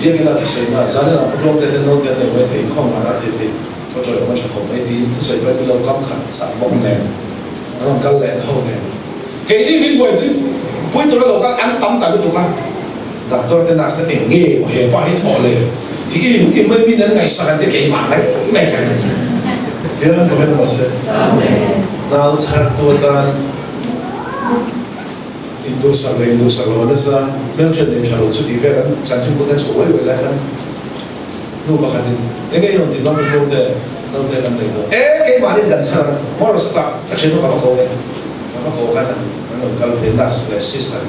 Biakina thusawiina Zanin ah Pu Tluangte ten naute an nei mai thei, inkhawm ngan a thei thei, thaw tawih awm a tha khawp mai tiin thusawi pawh in lo kam khat chak bawk nen an rawn kal leh ho nen. Keini min buaipui pui tura lo kal an tam ta lutuk a, doctor te nurse te eng nge maw he pa hi thawh le ti im im mai min an ngaihsak an ti keimah mai mai ka ni che. Thil an comment maw se? Nau chhar tu atan induhsak leh induhsak lo a nasa, hmelhriat nei tha lo chu tih vel an chanchin pawh te an chho uai uai lai khan Nu pakhatin, Enge i rawn tih dawn Pu Naute, Naute kan nei dawn. E, keimahnin kan chhan ang, hmawr sata ka thiannu ka va ko e. Ka va ko khan an rawn kal phei nurse leh sister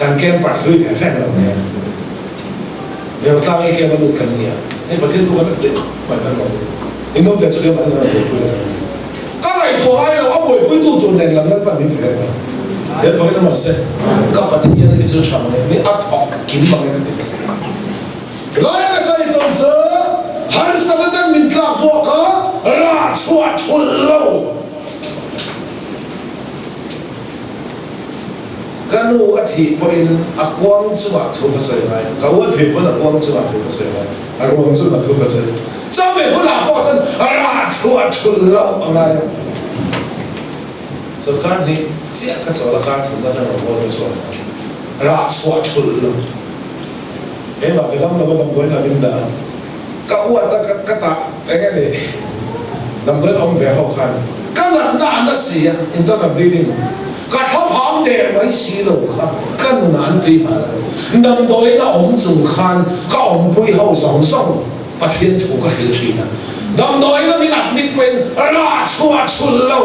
kan camper hlui ve vek lo nia. Hmel tlang i camp a lut kan nia. Hei Pathian thu kan la tih khawp mai kan rawn ti. I naute chu keimahnin an rawn buaipui a kan ti. Ka ngaihtuah ngai lo, a buaipuitu tur nen lam Lalpan min pe vek mai. Thil pawhin a mahse, ka Pathian hi chu tha mange, mi a thawk kim mange ka ti. Lai ka sawi tawn chu harsatna ten min tlak buak a, rah chhuah thulh lo. Ka nu a thih pawhin a kuang chungah thu ka sawi ngai, ka u a thih pawhin a kuang chungah thu ka sawi ngai, a ruang chungah thu ka sawi. Chumi hunah pawh chuan rah chhuah thulh lo a ngai a. Sorkar hnih chiah ka chawl a, kar thumna khan rawn bawl ka chhuak a, rah chhuah thulh lo. Keimah ka dam lova damdawiin a min dah a, ka uat a ka tah eng nge ni damdawiin awm ve ho khan ka natna a na si a, internal bleeding ka thlaphang der mai si lo kha ka nunah an tui nghal a, damdawiin a awm chung khan ka awmpui ho zawng zawng Pathian thu ka hrilh thin a, damdawiin a min admit pawhin rah chhuah chhulh lo.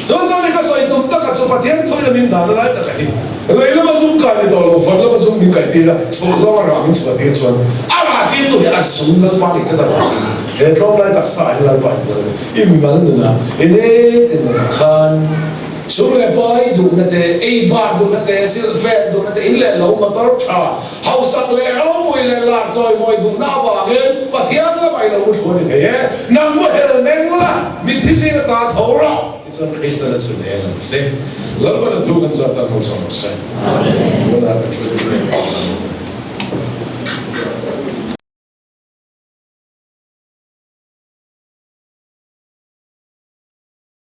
Chuan chuan i ka sawi tum taka chu Pathian thuin a min dahna lai taka hi lei lama zum kai ni tawh lo, van lama zum min kai tir a, chhuah zawng a rah min chhuah tir chuan a rah tirtu hi a zum Lalpa nih tlat avangin he tlawm lai taksa ah hian Lalpa hi hmuh a ni. I mimal nunah, i nitin nunah khan sum leh pai duhna te, ei bar duhna te, silhfen duhna te, in leh lo motor tha, Hausak leh ropui leh lar chawimawi duhna avangin Pathian lamah i lo mu thu a ni thei e. Nang mu hel meng la, mitthi zinga ta tho rawh. Tichuan Kristian a chhun eng ang che. Lalpan a thu kan zat tan hmu chho rawh se. Tunah ka thu.